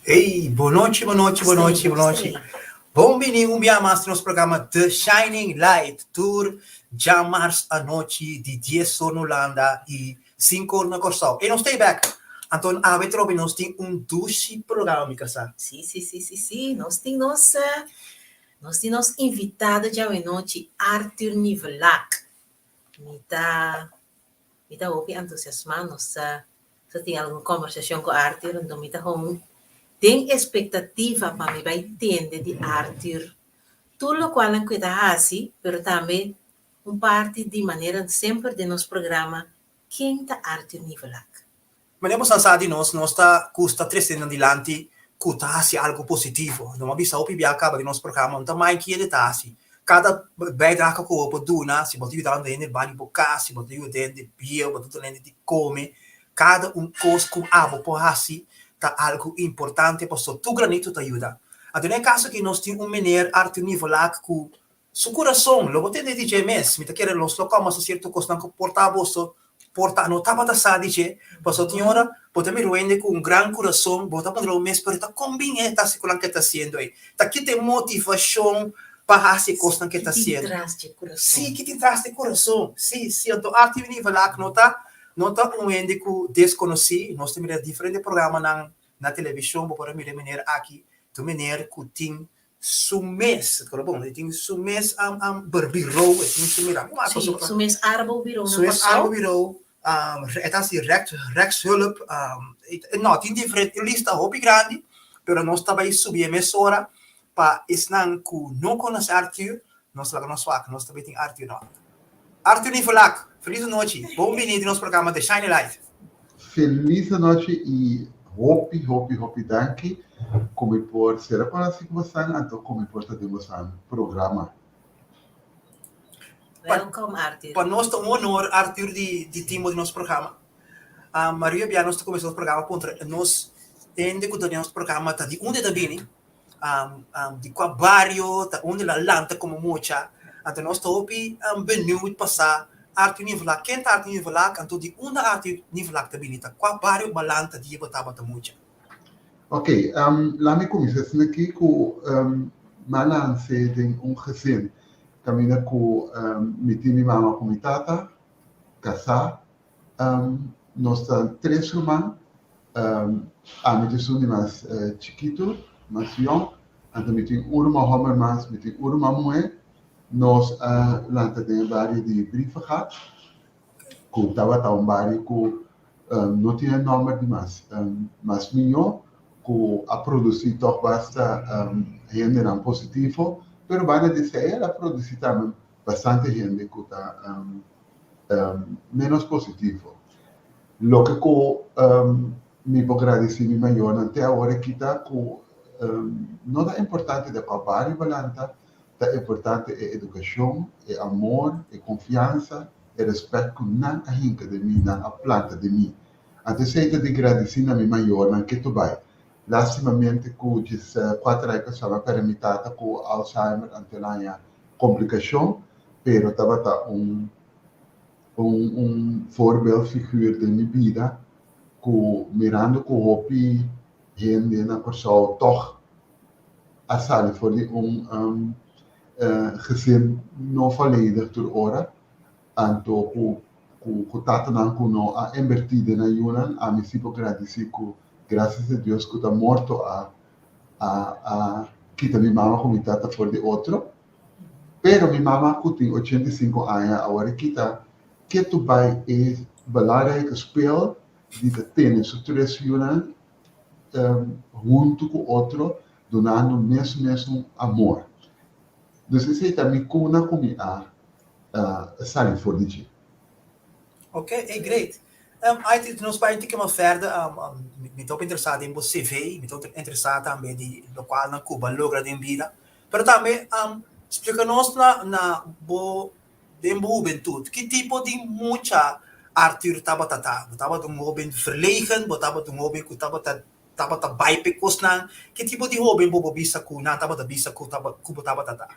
Hey, bon nochi, bon nochi, bon nochi, bon nochi. Bon bini un bia mas na nos programa The Shining Light, tur djamars anochi di 10 or na Hulanda i 5 or na Kòrsou. E nos ta bek. Anto awe trobe nos tin un dushi programa, mi kasá. Sí, sí, sí, sí, sí. Nos tin nos invitado djawe nochi, Arthur Nivelak. Mi ta hopi entusiasmá, nos sa tin algun kombersashon ku Arthur, anto mi ta gewoon den ekspektativa pa mi bai tende di Arthur tur lokual ku e ta hasi, pero tambe un parti di manera semper den nos programa, ken ta Arthur Nivelak? Manera bo sa di nos, nos ta gusta trese dilanti ku ta hasi algu positivo. No bisa hopi bia kaba di nos programa, no ta mai ku ta hasi. Kada bijdrage ku bo por duna, si bo ta yuda hende bani bo kas, si bo ta yuda hende bieu, bo ta yuda hende di kome, kada un kos ku abo por hasi ta algu importante, pasobra tur granito ta yuda. Anto, den kaso ku nos tin un meneer Arthur Nivelak ku su kurason, lo bo tende di dje mes, mi ta kere nos lo kòmbersa sierto kosnan ku por ta boso por ta no tabata sa di dje, pasobra tin ora bo ta mira hende ku un gran kurason, bo ta puntra bo mes, pero ta kon bin e ta hasi ku loke e ta hasiendo ei? Ta ki ta e motivashon pa hasi e kosnan ku e ta hasiendo? Tras di kurason. Sí, ki tin tras di kurason. Sí, sí, anto Arthur Nivelak no ta un hende ku deskonosí, nos ta mira diferente programanan na televishon, bo por mira e meneer aki, ta un meneer ku tin su mes, bon, e tin su mes bureau, e tin su mira, Sí, su mes arbo-bureau na su mes Kòrsou. Arbo-bureau, e ta hasi rechtshulp, no, tin diferente lista hopi grandi, pero nos ta bai subi e mesora pa esnan ku no konosé Arthur, nos laga nos wak, nos tambe tin Arthur no. Arthur Nivelak, felis nochi, bon bini na nos programa The Shining Light. Felis nochi i hopi, hopi, hopi danki ku mi por ser konosí ku boso, anto ku mi por ta den boso programa. Welcome, Arthur. Pa nos ta un honor, Arthur, di tin bo den nos programa. Maria bia nos ta kuminsá nos programa kontra nos hende ku ta den nos programa ta di unda ta bini, di kua bario, ta unda el a lanta komo mucha. Anto nos ta hopi benieuwd pa sa Arthur Nivelak, ken ta Arthur Nivelak, anto di unda Arthur Nivelak ta bini, ta kua bario bo a lanta dia bo tabata mucha? Ok, laat mi kuminsá aki ku m'a nase den un gezin. Kaminda ku mi tin mi mama ku mi tata, kasá. Nos ta tres ruman. Ami ta esun di mas chikitu, mas yòn. Anto mi tin un ruman hòmber mas, mi tin un ruman muhé. Nos a lanta den e bario di Brievengat, ku tabata un bario ku no tin e nòmber di mas mihó, ku a produsí tòg basta hendenan positivo, pero banda di esei el a produsí tambe bastante hende ku ta menos positivo. Loke ku mi por gradisí mi mayornan te awor aki ta ku no ta importante di kua bario bo lanta, ta importante e edukashon, e amor, e konfiansa, e rèspèt ku nan a hinka den mi, nan a planta den mi. Anto esei ta di gradisí na mi mayornan ketu bai. Lástimamente ku 14 aña pasá mi a pèrdè mi tata ku Alzheimer, anto el a haña komplikashon, pero tabata un voorbeeldfiguur den mi bida ku mirando ku hopi hende na Kòrsou tòg a sali for di un gezin no volledig tur ora, anto ku tatanan ku no a invertí den nan yunan, ami sí por gradisí ku gracias a Dios ku ta morto a kita mi mama ku mi tata for di otro. Pero mi mama ku tin 85 aña awor kita ketu bai e belangrijke speel di ta tene su tres yunan huntu ku otro, dunando mes amor. Dus esei ta mi kuna ku mi a sali for di dje. Ok, hey, great. Ai, nos bai un tiki mas verder, mi ta interesá den bo CV, mi ta interesá tambe di lokual nan ku bo a logra den bida. Pero tambe, splika nos na bo den bo hubentut, ki tipo di mucha Arthur tabata ta? Bo tabata un hóben verlegen, bo tabata un hóben ku tabata bai pa e kosnan? Ki tipo di hóben bo bisa ku nan tabata bisa ku bo tabata ta?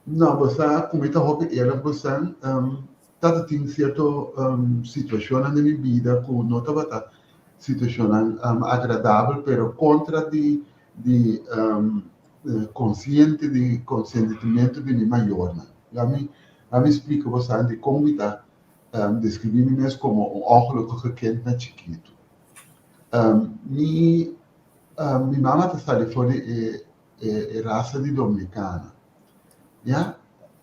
No, bo sa ku mi ta hopi eerlijk, bo sa, tabata tin sierto situashonnan den mi bida ku no tabata. situashonnan agradabel, pero kontra di di konsiente di konsentimentu di mi mayornan. Laat mi splika boso dikon mi ta deskribí mi mes komo un ongelukkige kind na chikitu. Mi mama ta sali for di e rasa di dominikana, ya.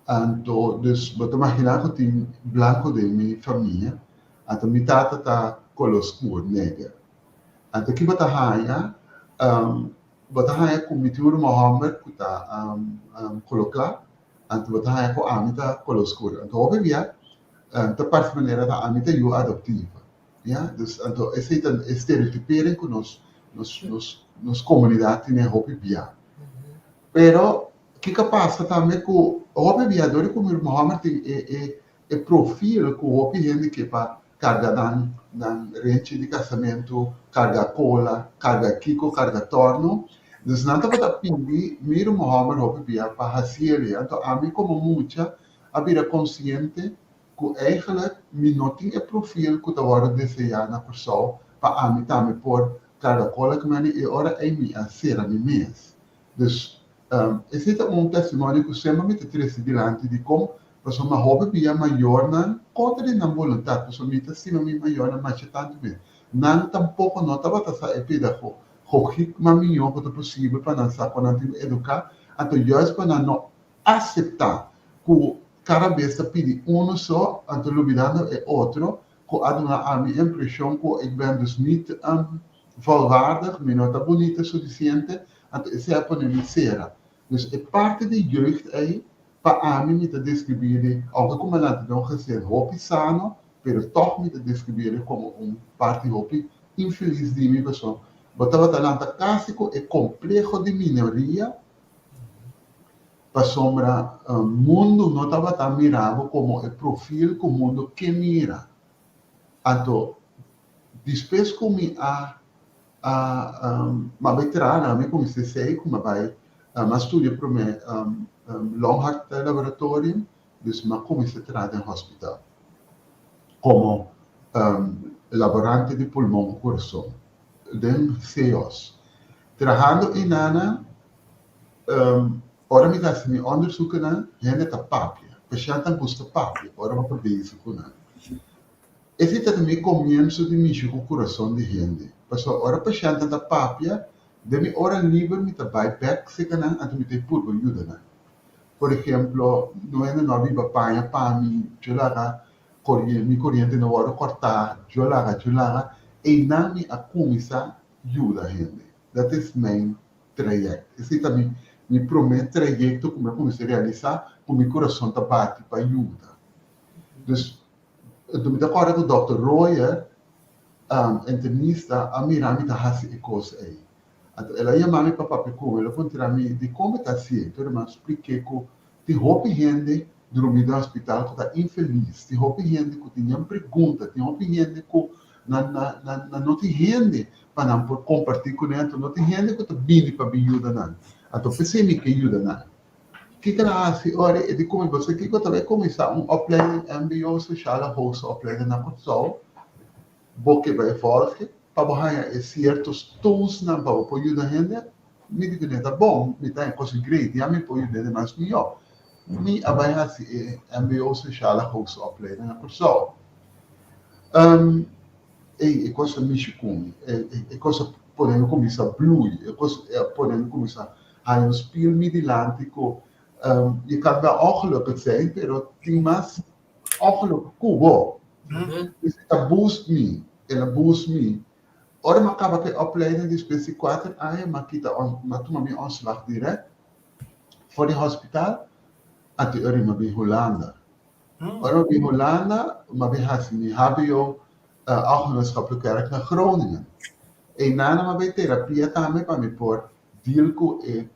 Anto dus bo ta imaginá ku tin blanku den mi famia, anto mi tata ta koló skur, neger. Anto ki bo ta haña? Bo ta haña ku mi tin un ruman hòmber ku ta koló kla, anto bo ta haña ku ami ta koló skur. Anto hopi bia ta parse manera ta ami ta yu adoptivo, ya. Dus anto esei ta e stereotipering ku nos komunidat tene hopi bia. Pero kiko a pasa tambe ku hopi bia dor di ku mi ruman hòmber tin e profil ku hopi hende ke pa karga nan renchi di kasamentu, karga kola, karga kiko, karga tòrno. Dus nan tabata pidi mi ruman hòmber hopi bia pa hasiel. Anto ami komo mucha a bira konsiente ku eigenlijk mi no tin e profil ku ta wòrdu deseá na Kòrsou pa ami tambe por karga kola ku meni e ora ei mi a sera mi mes. Dus esei ta un testimonio ku semper mi ta trese dilanti di kon pasobra hopi bia mayornan kontra di nan boluntat pasobra mi ta stima mi mayornan masha tantu mes. Nan tampoko no tabata sa e pedagogik mas mihó ku ta posibel pa nan sa kon nan tin ku eduká, anto juist pa nan no aseptá ku kada bes ta pidi unu so, anto lubidando e otro, ku a duna ami e impreshon ku ik ben dus niet volwaardig, mi no ta bunita sufisiente, anto esei a pone mi sera. Dus e parti di jeugd ei, pa ami mi ta deskribí di, ounke ku mi a lanta den un gezin hopi sano, pero tòg mi ta deskribí di komo un parti hopi infelis di mi, pasobra bo tabata lanta kasi ku e kompleho di minoria, Pasobra mundu no tabata mira bo komo e profil ku mundu ke mira. Anto, despues ku mi a a a bai traha nan, mi kuminsá esei ku mi a bai mi a studia promé Longhart Laboratorium, dus mi a kuminsá traha den hospital komo laborante di pulmon ku kurason den CEOS. Trahando einan, ora mi ta hasi mi onderzoekennan, hende ta papia. Pashèntnan gusta papia ora bo ta bezig ku nan. Esei ta mi komienso di mishi ku kurason di hende. Pasobra ora pashèntnan ta papia, den mi ora liber mi ta bai bèk serka nan anto mi ta purba yuda nan. Por ehemplo, no hende no a biba paña pa mi, yo laga mi koriente no wòrdu kòrtá, yo laga, yo laga. Einan mi a kuminsá yuda hende. Dat is mijn trayect. Esei ta mi mi promé trayecto ku mi a kuminsá realisá ku mi kurason ta bati pa yuda. Dus, mi ta kòrda ku dòkter Royer, internista, a mira mi ta hasi e kos ei. Anto el a yama mi pa papia ku mi, el a puntra mi dikon mi ta hasié. Enton mi a splik'é ku tin hopi hende drumi den hospital ku ta infelis, tin hopi hende ku tin yen pregunta, tin hopi hende ku nan nan no tin hende pa nan por kompartí kuné, anto no tin hende ku ta bini pa bin yuda nan. Anto p'esei mi ke yuda nan. Kiko nan a hasi ora e di ku mi, Boso kiko ta bai kuminsá un opleiding mbo Sociale Hoogste-opleiding na Kòrsou, bo ke bai vòlge pa bo haña e sierto toolsnan pa bo por yuda hende? Mi di kuné, Ta bon, mi ta haña kos great, ya mi por yuda hende mas mihó. Mi a bai hasi e mbo Sociale Hoogste-opleiding na Kòrsou. Ey, e kos a mishi ku mi. E kos a pone mi kuminsá blui. E kos a pone mi kuminsá haña un spiel mi dilanti ku je kan wel ongelukkig zijn, pero tin mas ongelukkig ku bo. Dus e ta boost mi, el a boost mi. Ora mi a kaba ku e opleiding despues di kuater aña, mi a kita, mi a tuma mi ontslag dirèkt for di hospital, anto e ora mi a bin Hulanda. Ora mi bin Hulanda, mi a bin hasi mi hbo Algemeen Maatschappelijk Werk na Groningen. Einan mi a bai terapia tambe pa mi por deal ku e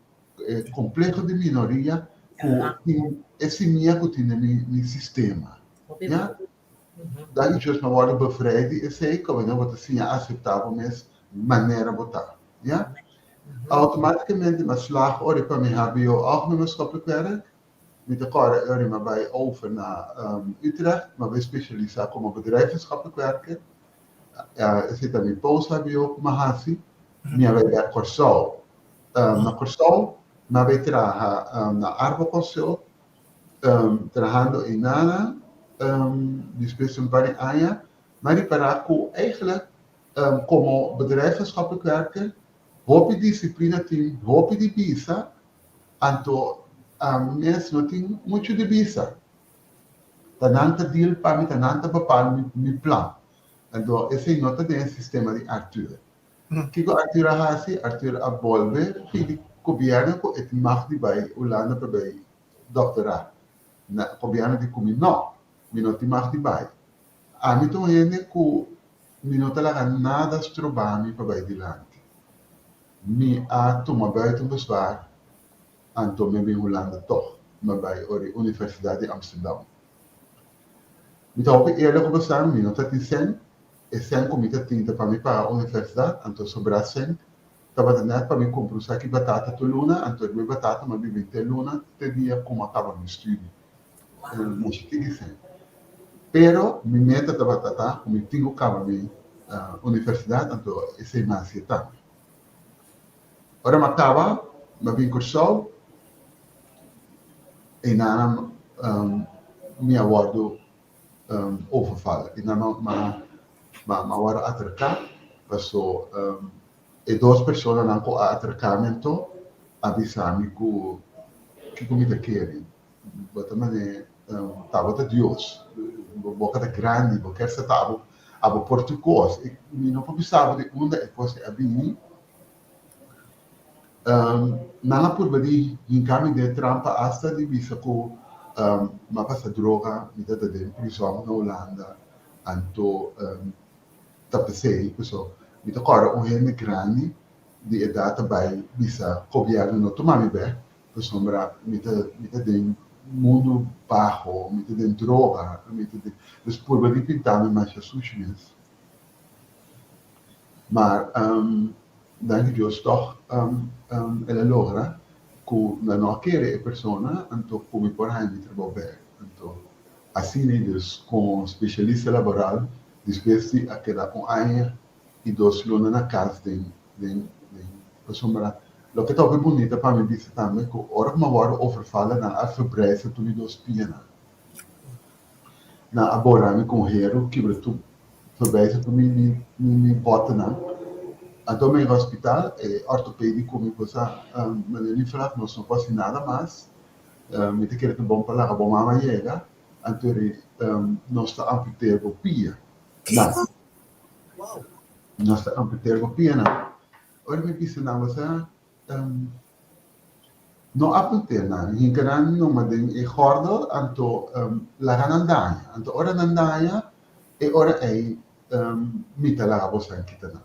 kompleho di minoria ku tin e simia ku tin den mi sistema. Ya? Dan i mi a wòrdu bevrijd di esei kaminda bo ta siña aseptá bo mes manera bo ta. Ya? Outomátikamente mi a slag ora pa mi hbo Algemeen Maatschappelijk Werk. Mi ta kòrda e ora mi a bai over na Utrecht, mi a bai spesialisá komo bedrijfswetenschappelijk werker. Esei ta mi post-HBO ku mi a hasi. Mi a bai bèk Kòrsou. Na Kòrsou mi a bai traha na Arboconsult, trahando einana despues di un par di aña mi a ripará ku eigenlijk komo bedrijfsmaatschappelijk werker hopi disiplina tin, hopi di bisa, anto ami mes no tin muchu di bisa. Ta nan ta deal pa mi, ta nan ta bepal mi plan. Anto esei no ta den e sistema di Arthur. Kiko Arthur a hasi? Arthur a bolbe pidi gobièrnu ku e tin mag di bai Hulanda pa bai dòktorá. Na gobièrnu di ku mi nò, mi no tin mag di bai. Ami ta un hende ku mi no ta laga nada stroba mi pa bai dilanti. Mi a tuma buitenbezwaar anto mi a bin Hulanda tòg, mi a bai ora e Universidat di Amsterdam. Mi ta hopi eerlijk ku boso, mi no ta tin sèn, e sèn ku mi ta tin ta pa mi paga universidat, anto sobrá sèn tabata nèt pa mi kumpra un saki batata tur luna, anto riba e batata mi a bibi te luna te dia ku mi a kaba mi studi. Masha tiki sèn. Pero mi meta tabata ta ku mi tin ku kaba mi universidat, anto esei mi a hasié tambe. Ora mi a kaba, mi a bin Kòrsou, einan mi a wòrdu overvallen. Einan mi a wòrdu atraká, paso e dos personanan ku a atraká mi anto a bisa mi ku kiko mi ta kere. Bo ta manera tabata Dios, bo boka ta grandi, bo kier sa ta abo abo por tur kos. Mi no por bisa bo di unda e kos ei a bini. Nan a purba di hinka mi den e trampa asta di bisa ku mi a pasa droga, mi ta den prizòn na Hulanda, anto ta p'esei. Pasobra mi ta kòrda un hende grandi di edat ta bai bisa gobièrnu no tuma mi bèk pasobra mi ta mi ta den mundu baho, mi ta den droga, mi ta den, dus purba di pinta mi masha sushi mes. Maar danki Dios tòg el a logra ku nan no a kere e persona anto ku mi por haña mi trabou bèk. Anto asina dus komo spesialista laboral despues di a keda un aña i dos luna na kas den den den pasobra loke ta hopi bunita pa mi bisa tambe ku ora ku mi a wòrdu overvallen nan a verbrijzel tur mi dos pianan. Nan a bora mi ku un heru kibra tur verbrijzel tur mi mi mi bòtenan. Anto mi a yega hospital e ortopedi ku mi cosa meneer Niflak nos no por hasi nada mas mi ta kere ta bon pa laga bo mama yega anto nos ta amputeer bo pia. Kiko? Wow. Nos ta amputeer bo pianan. Ora mi bisa nan bo sa no amputeer nan, hinka nan numa den e gordel anto laga nan daña. Anto ora nan daña e ora ei mi ta laga boso kita nan.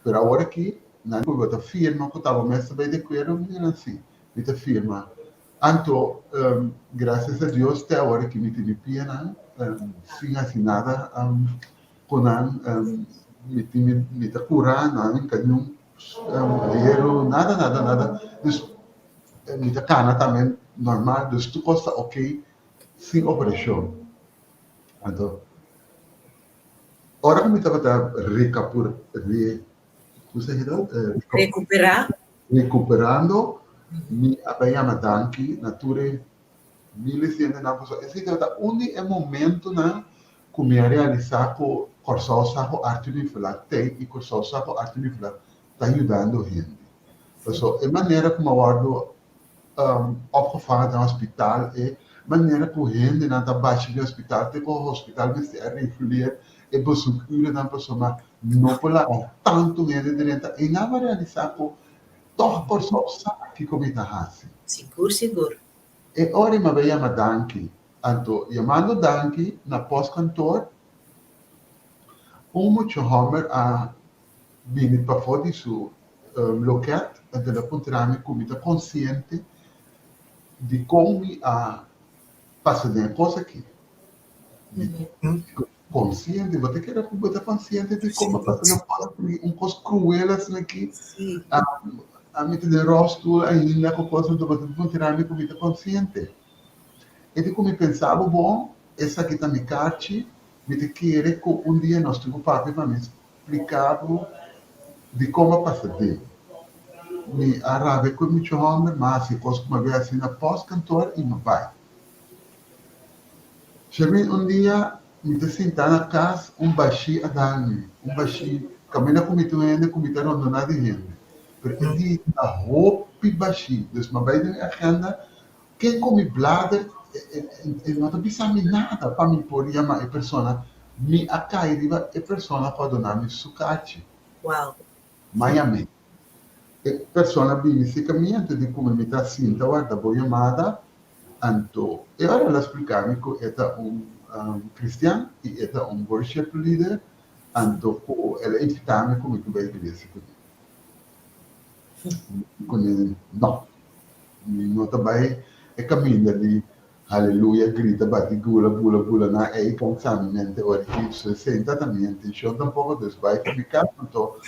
Pero awor aki nan ku bo ta firma ku ta bo mes ta bai di akuerdo? Mi di nan si, mi ta firma. Anto gracias a Dios te awor aki mi tin mi pianan sin hasi nada ku nan mi tin mi mi ta kura nan ka niun hero nada nada nada dus mi ta kana tambe normal dus tur kos ta oke sin operashon anto ora ku mi tabata rekapur re ku se hita Rekuperá. Rekuperando mi a bai yama danki na tur e Miles di hendenan pasobra esei tabata un di e momentunan ku mi a realisá ku Kòrsou sa ku Arthur Nivelar t'ei i Kòrsou sa ku Arthur Nivelar ta yudando hende. Pasobra e manera ku mi a wòrdu opgevangen den hospital, e manera ku hendenan ta bashi den hospital te ku hospital mester a reguleer e bezoekurennan pasobra no por laga tantu hende drenta. Einan mi a realisá ku tòg Kòrsou sa kiko mi ta hasi. Sigur, sigur. E ora i mab'e yama danki. Anto, yamando danki na postkantoor, un mucha hòmber a bini pafó di su lokèt, anto el a puntra mi ku mi ta konsiente di kon mi a pasa den e kos aki. Konsiente? Bo ta kere ku bo ta konsiente di kon bo pasa den un kos aki, un kos kruel asina aki? Ami ta den ròlstoel ainda ku kos, anto bo ta puntra mi ku mi ta konsiente. E di ku mi pensa bo bon, esaki ta mi karchi. Mi ta kere ku un dia nos tin ku papia pa mi splika bo dikon a pasa den. Mi a rabia ku e mucha hòmber, mi a hasi e kos ku mi a bai hasi na pòstkantor i mi a bai. Sherwin, un dia mi ta sinta na kas, un bashí a dal mi, un bashí, kaminda ku mi tur hende ku mi ta rondoná di hende, pero e dia ta hopi bashí, dus mi a bai den e agenda, ken ku mi blader e no ta bisa mi nada pa mi por yama e persona, mi a kai riba e persona ku a duna mi su karchi. Wow. M'a yam'é. E persona bini serka mi anto di kuma mi ta sinta warda bo yamada, anto e ora el a splika mi ku e ta un kristian i e ta un worship leader, anto ku el a invita mi ku mi ku bai iglesia kuné. Mi kuné no, mi no ta bai e kaminda di Haleluya, grita, bati, gula, bula, bula na ei kansa mi mente ora ki sesenta ta mi intencion tampoco, dus bai ku mi kas anto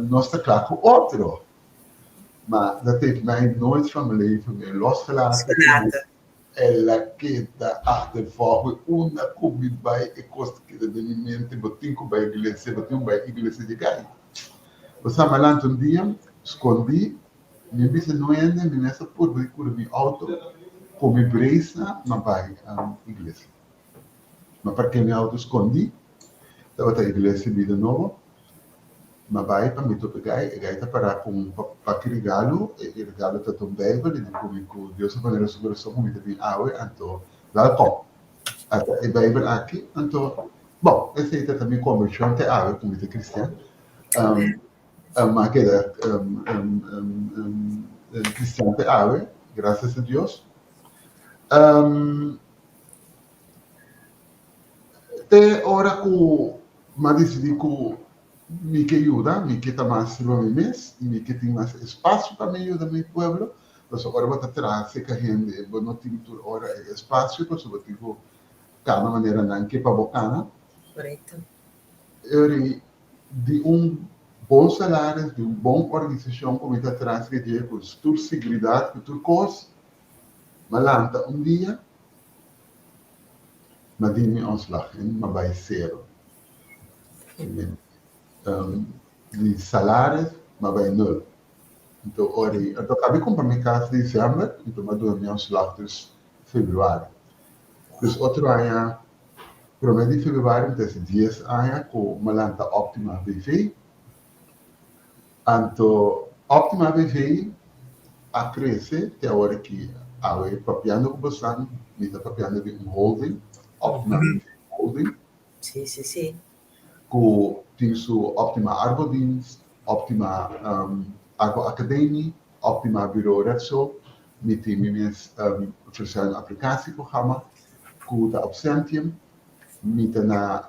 nos ta kla ku otro. Ma dat heeft mij nooit van mijn leven meer losgelaten. El a keda achtervolg mi unda ku mi bai e kos ta keda den mi mente, bo tin ku bai iglesia, bo tin ku bai iglesia di gai. Bo sa mi a lanta un dia skondi. Mi bisa no hende, mi mes a purba di kura mi auto ku mi bresa m'a bai iglesia. M'a parkea mi auto skondi, tabata iglesia Bida Nobo. M'a bai pa mi topa e gai, e gai ta pará ku un paki regalo, e regalo tabata un Bijbel, e di ku mi ku Dios a pone den su kurason ku mi ta bin awe, anto welkom. Ata e Bijbel aki, anto bon, esei tabata mi kombershon te awe ku mi ta kristian. M'a keda cristian te awe, gracias a Dios. Te ora ku m'a disidí ku mi ke yuda, mi ke ta mas riba mi mes, mi ke tin mas espasio pa mi yuda mi pueblo, pasobra ora bo ta traha serka hende bo no tin tur ora e espasio pasobra bo tin ku kana manera nan ke pa bo kana. Korekto. Eri di un bon salaris, di un bon organisashon ku mi ta tras di dje ku tur siguridat, ku tur kos, m'a lanta un dia, m'a di mi ontslag en m'a bai sero. Di salaris m'a bai nul. Anto ora ei, anto a kabi kumpra mi kas december, anto m'a duna mi ontslag dus februari. Dus otro aña Promé di februari mi ta hasi dies aña ku mi a lanta Optima BV. Anto Optima BV a krese te awor aki awe papiando ku bosan mi ta papiando di un holding, Optima BV Holding. Sí, sí, sí. Ku tin su Optima Arbodienst, Optima Arbo Academie, Optima Bureau Rechtshulp, mi tin mi mes verzuim applicatieprogramma. Ku ta Absentium, mi ta na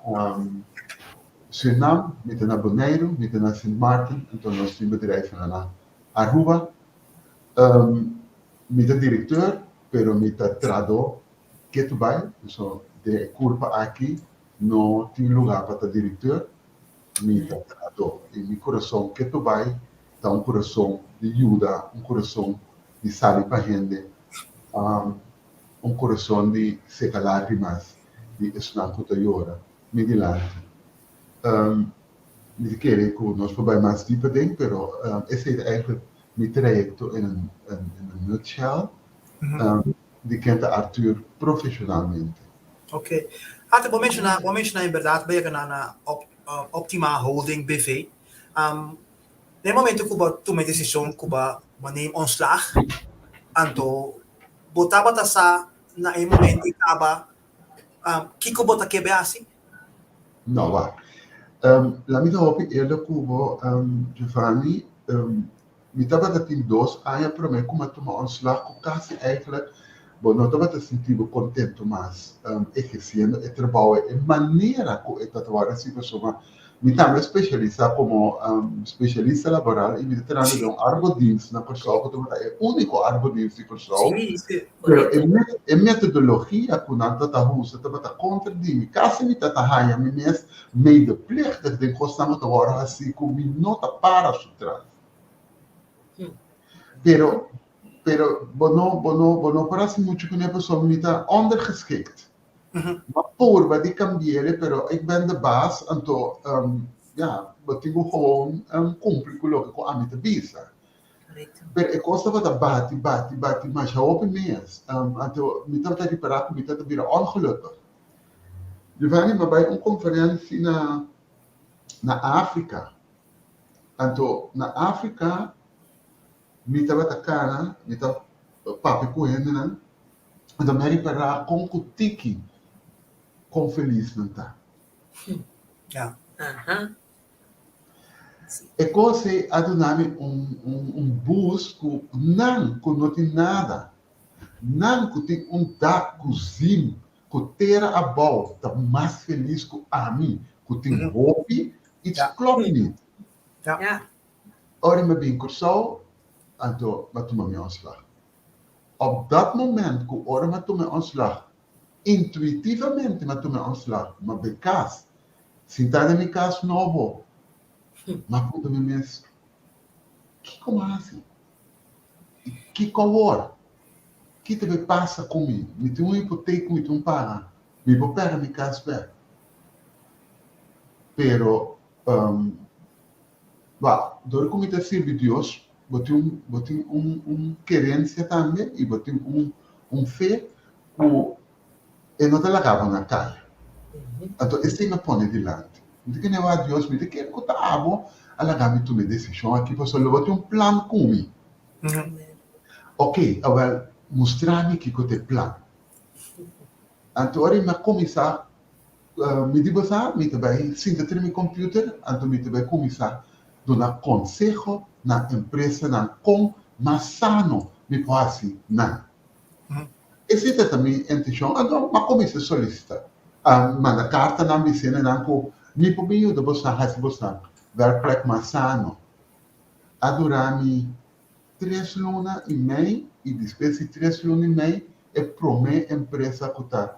Surinam, mi ta na Boneiru, mi ta na Sint Maarten, anto nos tin bedrijfnan na Aruba. Mi ta direkteur, pero mi ta trahadó ketu bai, so den e kurpa aki no tin lugá pa ta direkteur, mi ta trahadó. I mi kurason ketu bai ta un kurason di yuda, un kurason di sali pa hende. Un kurason di seka lágrimas di esnan ku ta yora mi dilanti. Mi ta kere ku nos por bai mas dip aden, pero esei ta eigenlijk mi trayekto in een in een nutshell di ken ta Arthur profeshonalmente. Oké. Arthur, bo menshoná bo menshoná en bèrdat bo yega na na Optima Holding BV. Na e momento ku bo tuma e desishon ku bo neem ontslag, anto bo tabata sa na e momento ei kaba kiko bo ta kebe hasi? No, wak. La mi ta hopi eerlijk ku bo, Giovanni. Mi tabata tin dos aña promé ku mi a tuma ontslag ku kasi eigenlijk bo no tabata sinti bo kontentu mas ehersiendo e trabou ei, e manera ku e ta wòrdu hasi pasobra Mi tambe a spesialisá komo spesialista laboral i mi ta trahando den un arbodienst na Kòrsou ku tabata e úniko arbodienst di Kòrsou. Pero e metodologia ku nan tabata usa tabata kontra di mi. Kasi mi tabata haña mi mes medeplichtig den kosnan ku ta wòrdu hasí ku mi no ta para su tras. Pero pero bo no bo no bo no por hasi muchu kuné pasobra mi ta ondergeschikt. Ma purba di cambi'e, pero ik ben de baas, anto ja, bo tin cu gewoon cumpli cu loke cu ami ta bisa. Pero e cos tabata bati, bati, bati masha hopi mes. Anto mi tabata ripara cu mi tabata bira ongelukkig. Giovanni, mi a bai un conferencia na na Africa. Anto na Africa mi tabata cana, mi ta papia cu hendenan, anto mi a ripara con cu tiki con feliz nan ta. Ja. Aha. E kos ei a duna mi un un un boost ku nan ku no tin nada, nan ku tin un dak ku zim, ku tera abou ta mas felis ku ami ku tin hopi, iets klopt niet. Ja. Ora mi a bin Kòrsou, anto mi a tuma mi ontslag. Op dat moment ku ora mi a tuma e ontslag, Intuitivamente m'a tuma e ontslag, m'a bai kas. Sintá den mi kas nobo, m'a puntra mi mes, Kiko m'a hasi? I kiko awor? Ki ta bai pasa ku mi? Mi tin un hipotek ku mi tin paga. Mi por pèrdè mi kas bèk. Pero, wak, dor ku mi ta sirbi Dios, bo tin un, bo tin un, un kerensia tambe i bo tin un, un fe ku e no ta laga bo na kaya. Anto esei mi a pone dilanti. Mi ta kende wak Dios, mi ta kere ku ta abo a laga mi tuma e desishon aki pasobra lo bo tin un plan ku mi. Oke, awèl mustra mi kiko ta e plan. Anto ora mi a kuminsá, mi di bo sa, mi ta bai sinta tene mi computer, anto mi ta bai kuminsá duna konseho na empresanan kon mas sano mi por hasi nan. Esei ta ta mi intishon. Anto m'a kuminsá solisitá, manda kartanan bisende nan ku mi por bin yuda bosan hasi bosan wèrkplek mas sano. A dura mi tres luna i mei i despues di tres luna i mei e promé empresa ku ta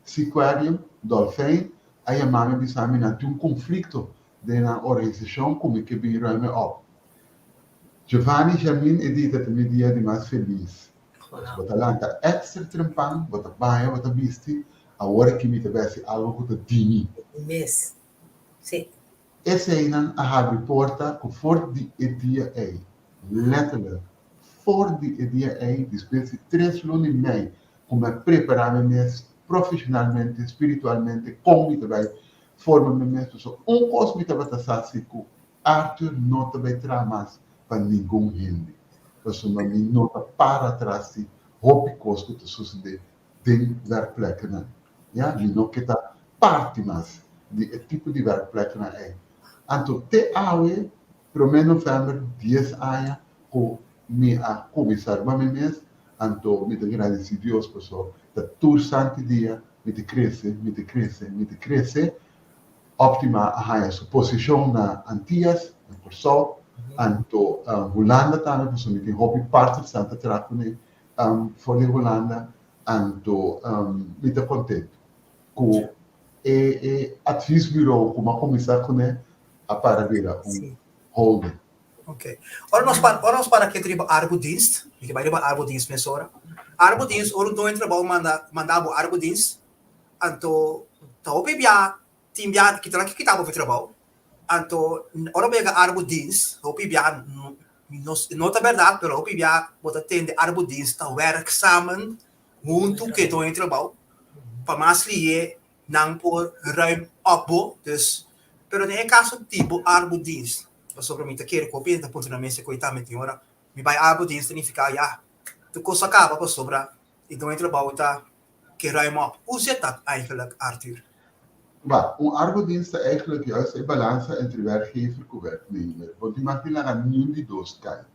Seaquarium, Dolfijn, a yama mi bisa mi nan tin un konflikto den nan organisashon ku mi ke bin ruime op. Giovanni Jamin e di ta ta mi dia di mas felis. Bo ta lanta extra trempan, bo ta baña, bo ta bisti, awor aki mi ta besti algo ku ta di mi. Mes. Si. Eseinan a habri porta ku for di e dia ei, letterlijk, for di e dia ei, despues di tres luna i mei ku mi a prepará mi mes profeshonalmente, spiritualmente, kon mi ta bai forma mi mes, pasobra un kos mi tabata sa si ku Arthur no ta bai traha mas pa ningun hende, pasobra mi no ta para tras di hopi kos ku ta susedé den wèrkplèknan. Ya, mi no ke ta parti mas di e tipo di wèrkplèknan ei. Anto te awe, promé novèmber, dies aña ku mi a kuminsá riba mi mes, anto mi ta gradisí Dios pasobra ta tur santi dia mi ta krese, mi ta krese, mi ta krese. Optima a haña su posishon na Antias, na Kòrsou, anto Hulanda tambe, pasobra mi tin hopi partnersnan ta traha kuné for di Hulanda, anto mi ta kontentu ku e e adviesbureau ku mi a kuminsá kuné a para bira un holding. Ok. Ora nos para, ora nos para ketu riba arbodienst, mi ke bai riba arbodienst mesora. Arbodienst, ora un doño di trabou manda manda bo arbodienst, Anto ta hopi bia tin bia kita nan ke kita bo for trabou anto ora bo yega arbodienst hopi bia no no ta berdad pero hopi bia bo ta tende arbodienst ta werk samen huntu ku e doño di trabou pa mas lihé nan por ruim op bo dus pero den e kaso di bo arbodienst pasobra mi ta kere ku hopi hende ta puntra nan mes e koe tambe tin ora mi bai arbodienst ta nifiká ya tur kos a kaba pasobra e doño di trabou ta Ke ruim op. Hoe zit dat eigenlijk, Arthur? Wak, un arbodienst ta eigenlijk juist e balansa entre werkgever ku werknemer. Bo tin mag di laga niun di dos kai.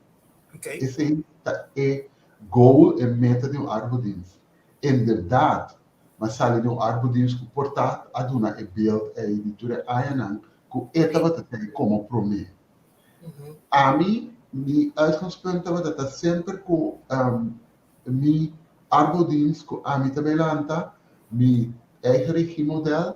Oké. Esei ta e goal, e meta di un arbodienst. Inderdaad, m'a sali di un arbodienst ku por ta a duna e beeld ei di tur e añanan ku e tabata tei komo promé. Ami, mi uitgangspunt tabata ta semper ku Mi arbodienst ku ami ta bay lanta, mi eigen regiemodel,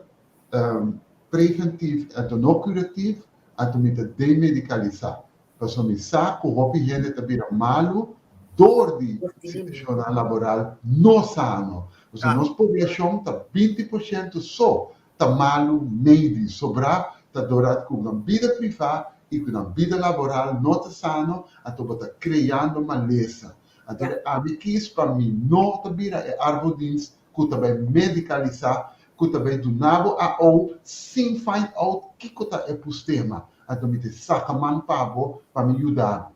preventief anto no curatief, anto mi ta demedicalisa. Pasobra mi sa ku hopi hende ta bira malu dor di situashonnan laboral no sano. Pasobra nos poblashon ta 20% so ta malu medisch, sobrá ta doordat ku nan bida privá i ku nan bida laboral no ta sano, anto bo ta kreando malesa. Anto ami kis pa mi no ta bira e arbodienst ku ta bai medikalisá, ku ta bai duna bo AO sin find out kiko ta e pustema. Anto mi ta saka man pa bo pa mi yuda bo.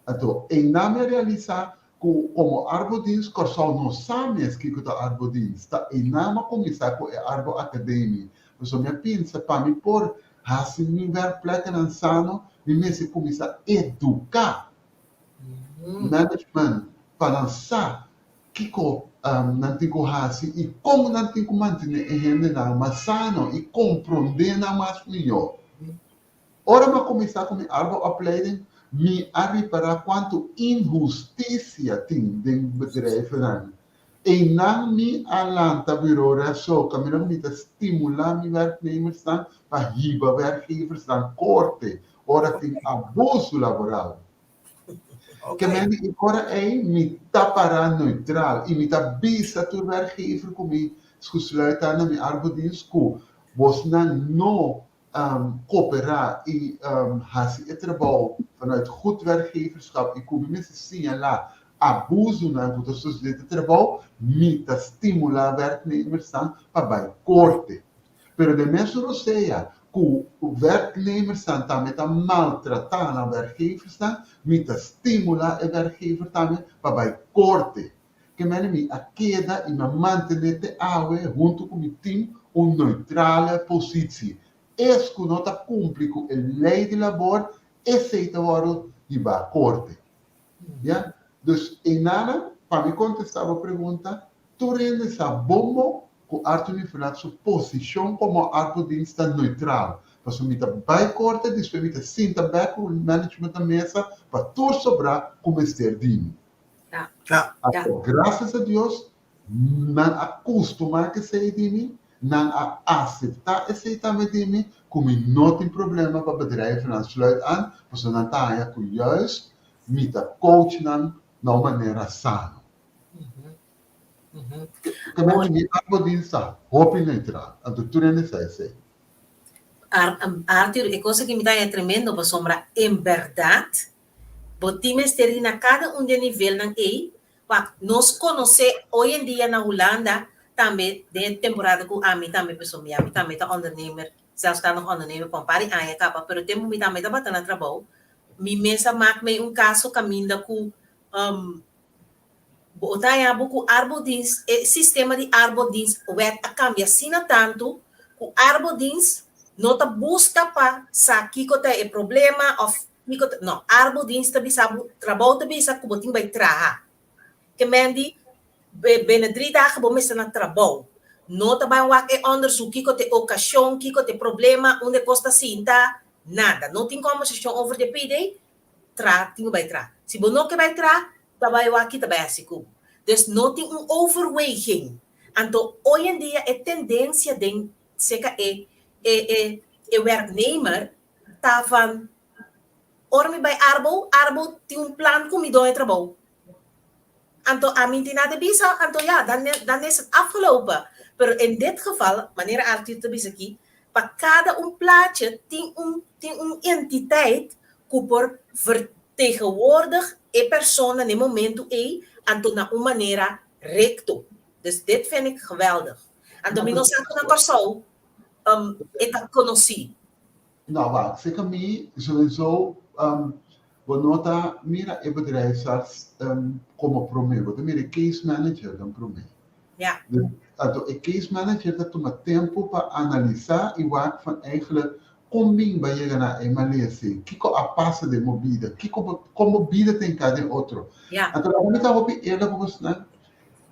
Anto einan mi a realisá ku komo arbodienst Kòrsou no sa mes kiko ta arbodienst. Ta einan mi a kuminsá ku e Arbo Academie. Pasobra mi a pensa pa mi por hasi mi wèrkplèknan sano mi mester kuminsá eduká management pa nan sa kiko nan tin ku hasi i kon nan tin ku mantené e hendenan mas sano i komprondé nan mas mihó. Ora mi a kuminsá ku mi arbo-opleiding, mi a ripará kuantu inhustisia tin den bedrijfnan. Einan mi a lanta Bureau Reso, kaminda ku mi ta stimulá mi werknemersnan pa hiba werkgeversnan korte ora tin abusu laboral. Ke men di e ora ei mi ta pará neutral i mi ta bisa tur werkgever ku mi skusluit ta na mi arbodienst ku bosnan no kooperá i hasi e trabou vanuit goed werkgeverschap i ku mi mester siñalá abusunan ku ta sosodé den trabou, mi ta stimulá werknemersnan pa bai korte. Pero den mesun rosea ku werknemersnan tambe ta maltratá nan werkgeversnan, mi ta stimulá e werkgever tambe pa bai korte. Ke mene mi a keda i mi a mantené te awe huntu ku mi tim un neutrale positsie. Es ku no ta kumpli ku e lei di labor, esei ta wòrdu hibá korte. Ya? Dus einanan, pa mi kontestá bo pregunta, tur hende sa bon bon ku Arthur Nivelat su posishon komo arbodienst ta neutral. Pasobra mi ta bai korte, despues mi ta sinta bèk ku management na mesa pa tur sobrá ku mester di mi. Ja. Anto, gracias a Dios, nan a custumá cu esey di mi, nan a aceptá esey tambe di mi, cu mi no tin problema pa bedrijvennan sluit aan, pasobra nan ta haña cu juist mi ta coach nan na un manera sano. Te mi arbodienst ta hopi neutral, anto tur hende sa esey. Arthur, e cosa aki mi ta haña tremendo pasobra en berdad Bo tin mester di na kada un di e nivelnan ei, wak, nos konosé hoy en dia na Hulanda tambe den e temporada ku ami tambe pasobra mi ami tambe ta ondernemer, zelfstandig ondernemer pa un par di aña kaba, pero tempu mi tambe tabata na trabou, mi mes a mak mei un kaso kaminda ku Bo ta haña bo ku arbodienst, e sistema di arbodienstwet a kambia asina tantu ku arbodienst no ta buska pa sa kiko ta e problema òf kiko ta, no, arbodienst ta bisa bo, trabou ta bisa ku bo tin bai traha. Ke men di binnen drie dagen bo mester na trabou. No ta bai wak e onderzoek kiko ta e okashon, kiko ta e problema, unda e kos ta sinta, nada. No tin kòmbersashon over di e pd, tra tin ku bai tra. Si bo no ke bai tra, Ta bai wak ta bai hasi ku. Dus no tin un overweging. Anto hoy en dia e tendencia den seka e e e e werknemer ta van ora mi bai arbo, arbo tin un plan ku mi don e trabou. Anto ami tin nada bisa, anto ya, dan dan is het afgelopen. Pero in dit geval, manera Arthur ta bisa aki, pa kada un plaatje tin un tin un entiteit ku por vertegenwoordig e persona na e momento ei, anto na un manera recto. Dus dit vind ik geweldig. Anto mi no sa ku na Kòrsou e ta konosí. No, wak, seka mi sowieso bo no ta mira e bedrijfsarts komo promé, bo ta mira e case manager dan promé. Ja. Anto e case manager ta tuma tempu pa analisá i wak van eigenlijk kon bin bo a yega na e malesa ei, kiko a pasa den bo bida, kiko bo, kon bo bida ta hinká den otro. Ja. Anto laga mi ta hopi eerlijk ku bosnan,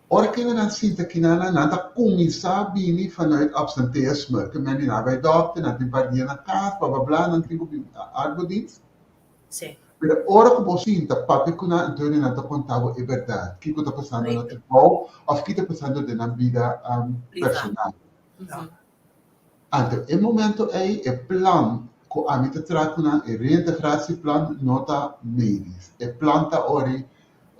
ora kendenan sinta kinanan, nan ta kuminsá bini vanuit absenteïsme, ke men di nan a bai dòkter, nan tin par dia na kas, bla bla bla, nan tin ku bin arbodienst. Sí. Pero ora ku bo sinta papia ku nan, anto nan ta konta bo e bèrdat, kiko ta pasando na trabou òf ki ta pasando den nan bida personal. Anto e momento ei e plan ku ami ta traha ku nan, e reintegratieplan, no ta medisch. E plan ta ori.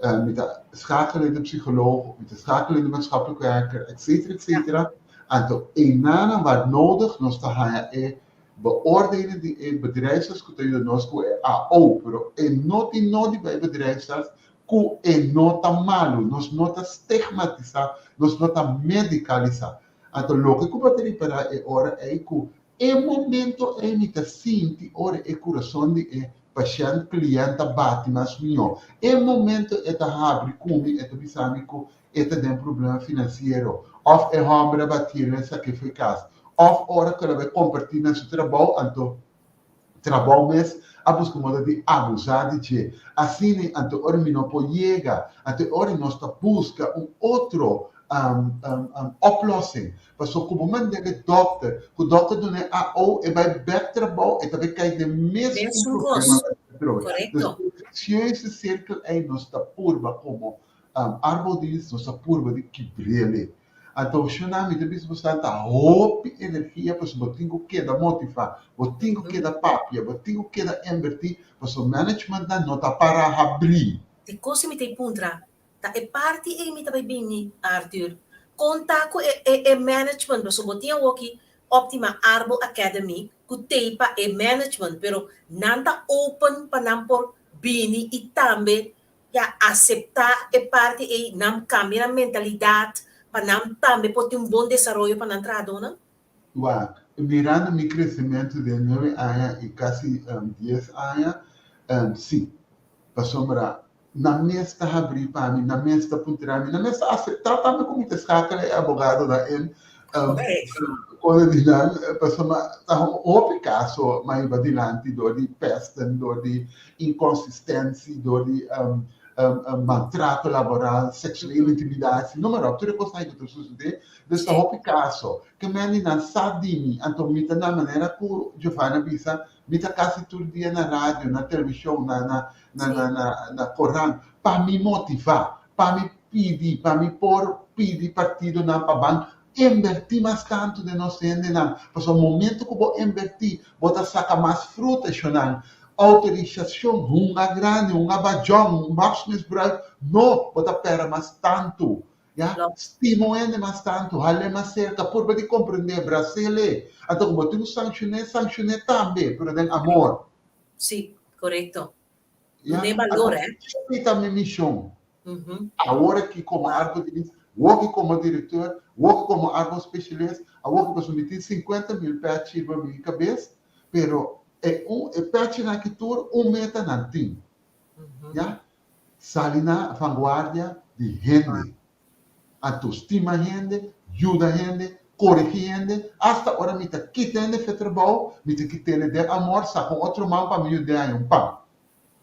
Mi ta schakel de psycholoog, mi ta schakel de maatschappelijk werker, et cetera, et cetera. Anto einan waar nodig nos ta haña e beoordeling di e bedrijfsarts ku ta yuda nos ku e AO, pero e no tin nodi pa e bedrijfsarts ku e no ta malu, nos no ta stigmatisá, nos no ta medikalisá. Anto loke ku bo ta ripará e ora ei ku e momento ei mi ta sinti ora e kurason di e pashènt, kliènt ta bati mas mihó. E momento e ta habri ku mi, e ta bisa mi ku e ta den problema finansiero, òf e hòmber a batié el a sak'é fo'i kas, òf ora ku el a bai kompartí na su trabou, anto trabou mes a buska moda di abusá di dje. Asina anto ora mi no por yega, anto e ora nos ta buska un otro oplossing. Pasobra ku bo mand'é e dòkter, ku dòkter dun'é AO, e bai bèk trabou, e ta bai kai den mesun problema atrobe. Dus e vicieuze sirkel ei nos ta purba komo Arbodienst nos a purba di kibr'el. Anto shona mi ta bisa bo sa ta hopi energia pasobra bo tin ku keda motivá, bo tin ku keda papia, bo tin ku keda invertí pasobra managementnan no ta para habrí. Di kos mi ta e puntra, ta e parti ei mi ta bai bini, Arthur. Kon ta ku e e management pasobra bo tin awoki Optima Arbo Academy ku t'ei pa e management pero nan ta open pa nan por bini i tambe Ya aseptá e parti ei, nan kambia nan mentalidat pa nan tambe por tin un bon desaroyo pa nan trahadónan? Wak, mirando mi kresementu den nuebe aña i kasi dies aña, sí. Pasobra nan mes ta habrí pa mi, nan mes ta puntra mi, nan mes ta aseptá tambe ku mi ta skakel e abogadonan en Kono di nan, pasobra ta hopi kaso m'a hiba dilanti dor di pesten, dor di inconsistentie, dor di maltrato laboral, seksuele intimidatie, noem maar op, tur e kosnan ku ta susedé. Dus ta hopi kaso. Ke men di nan sa di mi, anto mi ta na manera ku Giovanni a bisa, mi ta kasi tur dia na radio, na televishon, na na na na na na korant, pa mi motivá, pa mi pidi, pa mi por pidi partidonan pa ban invertí mas tantu den nos hendenan, pasobra momento ku bo invertí, bo ta saka mas fruta, eshonan. Outorisashon, hunga grandi, hunga bajon, machtsmisbruik, no, bo ta pèrdè mas tantu. Ya, stima un hende mas tantu, hal'é mas serka, purba di komprendé, bras'é. Anto ku bo tin ku sankshoné, sankshoné tambe, pero den amor. Sí, korekto. Ya, Dun'é balor, eh. Esei ta mi mishon. Awor aki komo arbodienst, awor aki komo direktor, awor aki komo arbospesialist, awor aki pasobra mi tin 50,000 pèchi riba mi kabes, pero e un e pèchinan aki tur un meta nan tin. Ya, sali na vanguardia di hende. Anto stima hende, yuda hende, korigí hende, asta ora mi ta kita hende fe trabou, mi ta kit'ele den amor, saka un otro man pa mi yud'é haña un pan.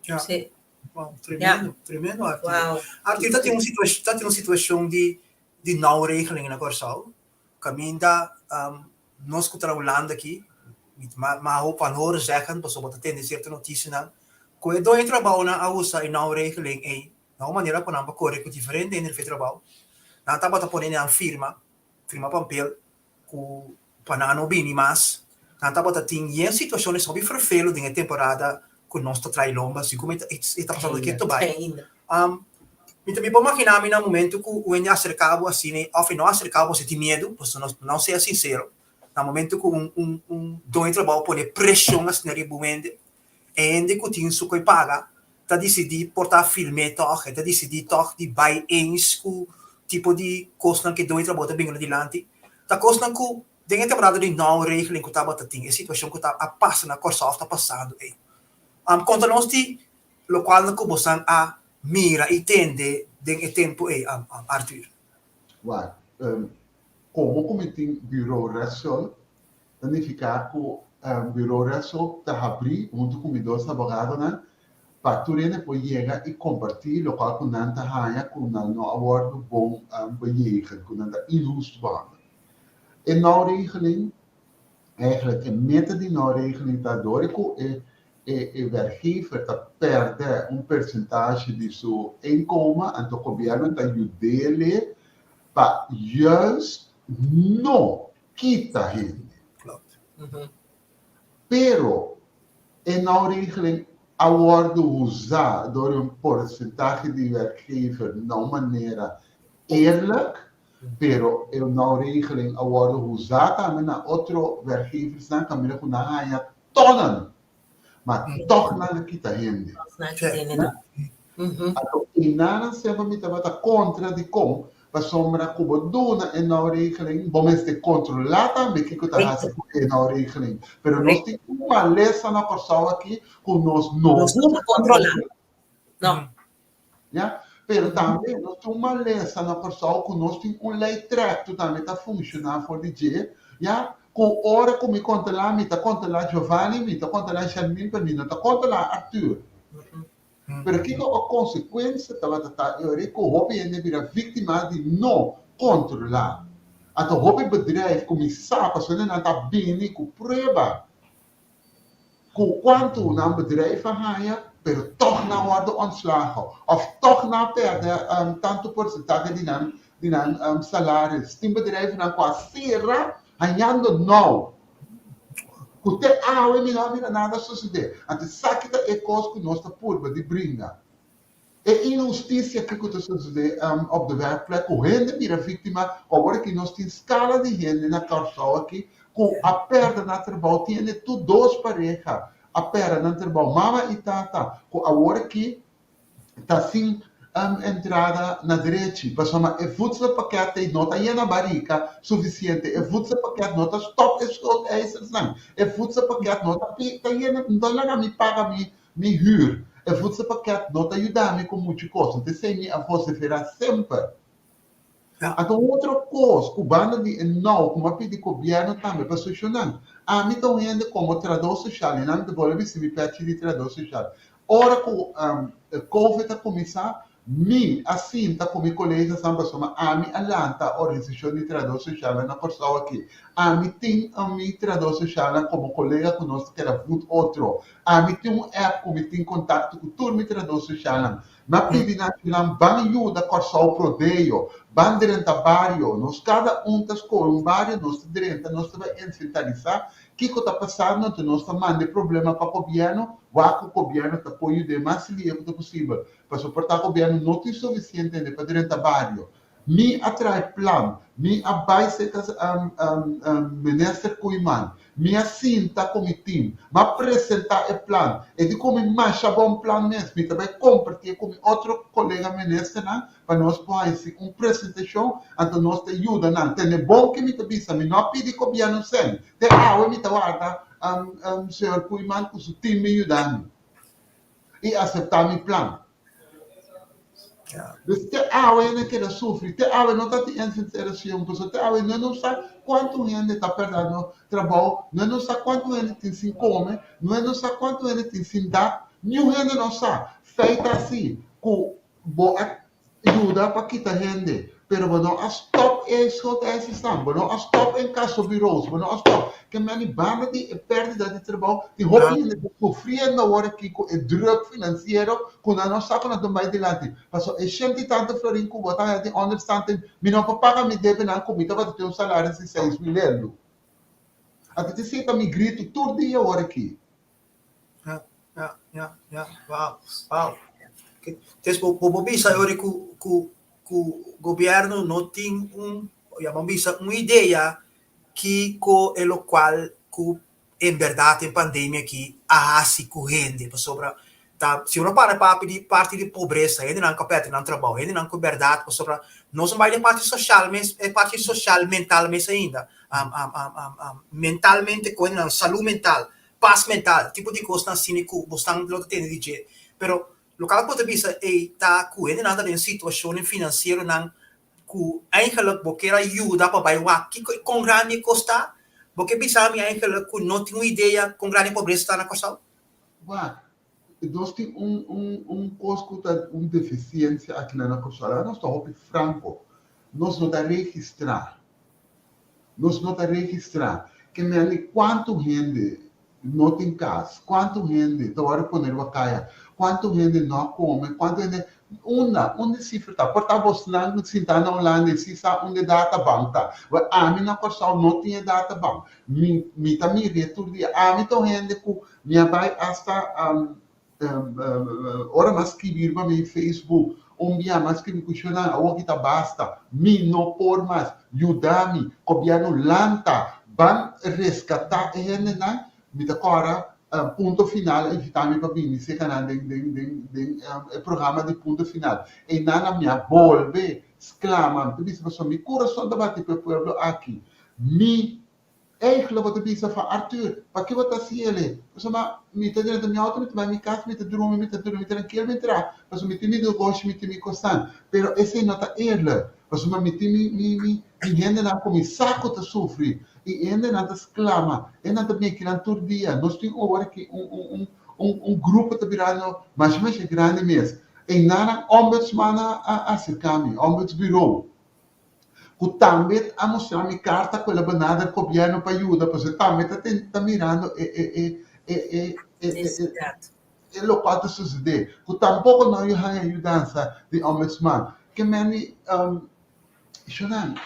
Ja. Sí. Wow, tremendo, tremendo Arthur. Wow. Arthur, ta tin un situacion, ta tin un situacion di di nauwregeling na Kòrsou, kaminda um, nos ku ta na Hulanda aki, mi ma ma hoop van horen zeggen, pasobra bo ta tende sierto notisianan, ku e doño trabounan a usa e nauwregeling ei Na un manera ku nan por kore ku diferente hende riba e trabou, nan tabata pone nan firma, firma pampel, ku pa nan no bini mas. Nan tabata tin yen situashon hopi ferfelu den e temporada ku nos ta trai lomba, si kuma e ta pasando ketu bai. Mi ta mi por magina mi na momento ku un hende aserka bo asina òf e no aserka bo, si tin miedu, pasobra nos no sea sinsero, na momento ku un un un doño di trabou pone preshon asina riba un hende, E hende ku tin su koi paga ta disidí por ta firm'é tòg, e ta disidí tòg di bai eens ku tipo di kosnan ku e doño di trabou ta bini dilanti. Ta kosnan ku den e temporada di nou regeling ku tabata tin, e situashon ku ta a pasa na Kòrsou òf ta pasando ei. Konta nos di lokualnan ku bosan a mira i tende den e tempu ei, Arthur. Wak, komo ku mi tin Bureau Rechtshull, Ta nifiká ku Bureau Rechtshull ta habrí huntu ku mi dos abogadonan pa tur hende por yega i kompartí lokual ku nan ta haña ku nan no a wòrdu bon bejegend, ku nan ta inhustu behandel. E nou regeling, eigenlijk e meta di nou regeling ta dor ku e e werkgever ta pèrdè un persentahe di su inkomen, anto gobièrnu ta yud'é pa juist no kita hende. Klopt. Pero e nou regeling a wòrdu usá dor un porsentahe di werkgever na un manera eerlijk, pero e now-regeling a wòrdu usá tambe na otro werkgeversnan kaminda ku nan haña tonnen, ma tòg nan a kita hende. Anto einanan semper mi tabata kontra dikon Pasobra ku bo duna e nou regeling, bo mester kontrolá tambe kiko ta hasi ku e nou regeling. Pero nos tin un malesa na Kòrsou aki ku nos no Nos no ta kontrolá. No. Ya? Pero tambe nos tin un malesa na Kòrsou ku nos tin un lei trèk ku tambe ta funshoná for di dje, ya, ku ora ku mi kontrolá, mi ta kontrolá Giovanni, mi ta kontrolá Sharmin, pero mi no ta kontrolá Arthur. Pero kiko e konsekuensia tabata ta e ora ku hopi hende bira víktima di no kontrolá? Anto hopi bedrijf kuminsá pasobra nan ta bini ku prueba ku kuantu nan bedrijf a haña pero tòg nan wòrdu ontslagen òf tòg nan a pèrdè tantu porsentahe di nan di nan salaris. Tin bedrijfnan ku a sera hañando nou. Ku te awe mi no a mira nada sosodé. Anto esaki ta e kos ku nos ta purba di brinda. E inhustisia aki ku ta sosodé op de werkplek, ku hende bira víktima, ku awor aki nos tin skala di hende na Kòrsou aki ku a pèrdè nan trabou, tin hende tur dos pareha a pèrdè nan trabou, mama i tata, ku awor aki ta sin entrada na drechi, pasobra e voedselpakket ei no ta yena barika sufisiente, e voedselpakket no ta stop e schuldeisersnan, e voedselpakket no ta ta yena, no ta laga mi paga mi mi huur, e voedselpakket no ta yuda mi ku muchu kos, enton esei mi a vosifera semper. Anto un otro kos ku banda di e nou ku mi a pidi gobièrnu tambe pa soshonan, ami ta un hende komo trahadó soshal i nan ta bolbe bisti mi pèchi di trahadó soshal. Ora ku covid a kuminsá, mi a sinta ku mi koleganan pasobra ami a lanta organisashon di trahadó soshalnan na Kòrsou aki. Ami tin mi trahadó soshalnan komo kolega ku nos ta keda vut otro. Ami tin un app ku mi tin kontakto ku tur mi trahadó soshalnan. Na pidi nan ban yuda Kòrsou Prodeo, ban drenta bario, nos kada un ta skohe un bario, nos ta drenta, nos ta bai inventarisá kiko ta pasando, anto nos ta manda e problema pa gobièrnu, wak ku gobièrnu ta por yud'é mas lihe ku ta posibel, pasobra por ta gobièrnu no tin sufisiente hende pa drenta bario. Mi a trae plan, mi a bai serka Minister Koeiman, mi a sinta ku mi team, mi a presentá e plan, e di ku mi masha bon plan mes, mi ta bai kompartié ku mi otro kolega ministernan pa nos por hasi un presentashon, anto nos ta yuda nan. Tende bon ke mi ta bisa, mi no a pidi gobièrnu sèn, te awe mi ta warda señor Koeiman ku su team bin yuda mi i aseptá mi plan. Dus te awe hende keda sufri, te awe no ta tin inventarisacion, pasobra te awe no no sa cuanto hende ta perdando trabou, no no sa cuanto hende tin sin come, no no sa cuanto hende tin sin dak, niun hende no sa. Feit ta asi cu bo a yuda pa kita hende, pero bo no a stop e schuldeisers-nan, bo no a stop incassobureaus, bo no a stop. Ke meni banda di e perdida di trabou, tin hopi hende ta sufriendo awor aki ku e druk finansiero ku nan no sa ku nan ta bai dilanti. Pasobra e shenti tantu florin ku bo ta haña di onderstand ei, mi no por paga mi debenan ku mi tabata tin un salaris di 6000 euro. Anto ta esei ta mi gritu tur dia awor aki. Ja, ja, ja, ja. Wow, wow. Entonces, bo, bo bisa yori ku, ku, ku gobierno no tin un, ja, bo bisa un idea kiko e lokual ku en bèrdat e pandemia aki a hasi ku hende, pasobra ta si uno para papia di parti di pobresa, hendenan ku a pèrdè nan trabou, hendenan ku bèrdat pasobra nos no bai den parti sosial mes, e parti sosial mental mes ainda, mentalmente ku hendenan salú mental, pas mental, tipo di kosnan asina ku bosnan lo ta tende di dje, pero lokal ku bo ta bisa ei ta ku hendenan ta den situashonnan finansieronan ku eigenlijk bo kier a yuda pa bai wak kiko i kon grandi e kos ta? Bo ke bisa mi eigenlijk ku no tin un idea kon grandi e pobresa ta na Kòrsou? Wak, nos tin un un un kos ku ta un defisiensia aki na na Kòrsou. Laga nos ta hopi franko, nos no ta registrá. Nos no ta registrá. Ke mende kuantu hende no tin kas, kuantu hende ta wòrdu pone riba kaya, kuantu hende no a kome, kuantu hende, unda, unda e sifra ta? Por ta bosnan ku sintá na Hulanda i si sa unda e databank ta. Wèl, ami na Kòrsou no tin e databank. Mi, mi ta mir'é tur dia. Ami ta un hende ku mi a bai asta. Ora m'a skibi riba mi Facebook, un bia m'a skibi ku shonnan, awor ki ta basta, mi no por mas, yuda mi, gobièrnu lanta, ban reskatá e hendenan, mi ta kòrda Punto Final a invitá mi pa bini serka nan den den den den e programa di Punto Final. Einan a mi a bolbe sklama, mi ta bisa pasobra mi kurason ta bati pa e pueblo aki, mi Eigenlijk bo ta bisa fa Arthur, paki bo ta hasi ele? Pasobra mi ta drenta mi auto, mi ta bai mi cas, mi ta drumi, mi ta drumi tranquil, mi traha, pasobra mi tin mi negoshi, mi tin mi cosnan. Pero esey no ta eerlijk, pasobra mi tin mi mi mi mi hendenan cu mi sa cu ta sufri, y e hendenan ta sclama, e hendenan ta meki nan tur dia. Nos tin ora ki un un un un un grupo ta birando masha masha grandi mes. Eynan ombudsman a a acerca mi, ombudsbureau. ku tambe a mustra mi karta ku el a benader gobièrnu pa yuda, pasobra tambe ta ta mirando e e e e e e Nesesidat. e lokual ta susedé, ku tampoko no a haña yudansa di ombudsman. Ke meni shonnan,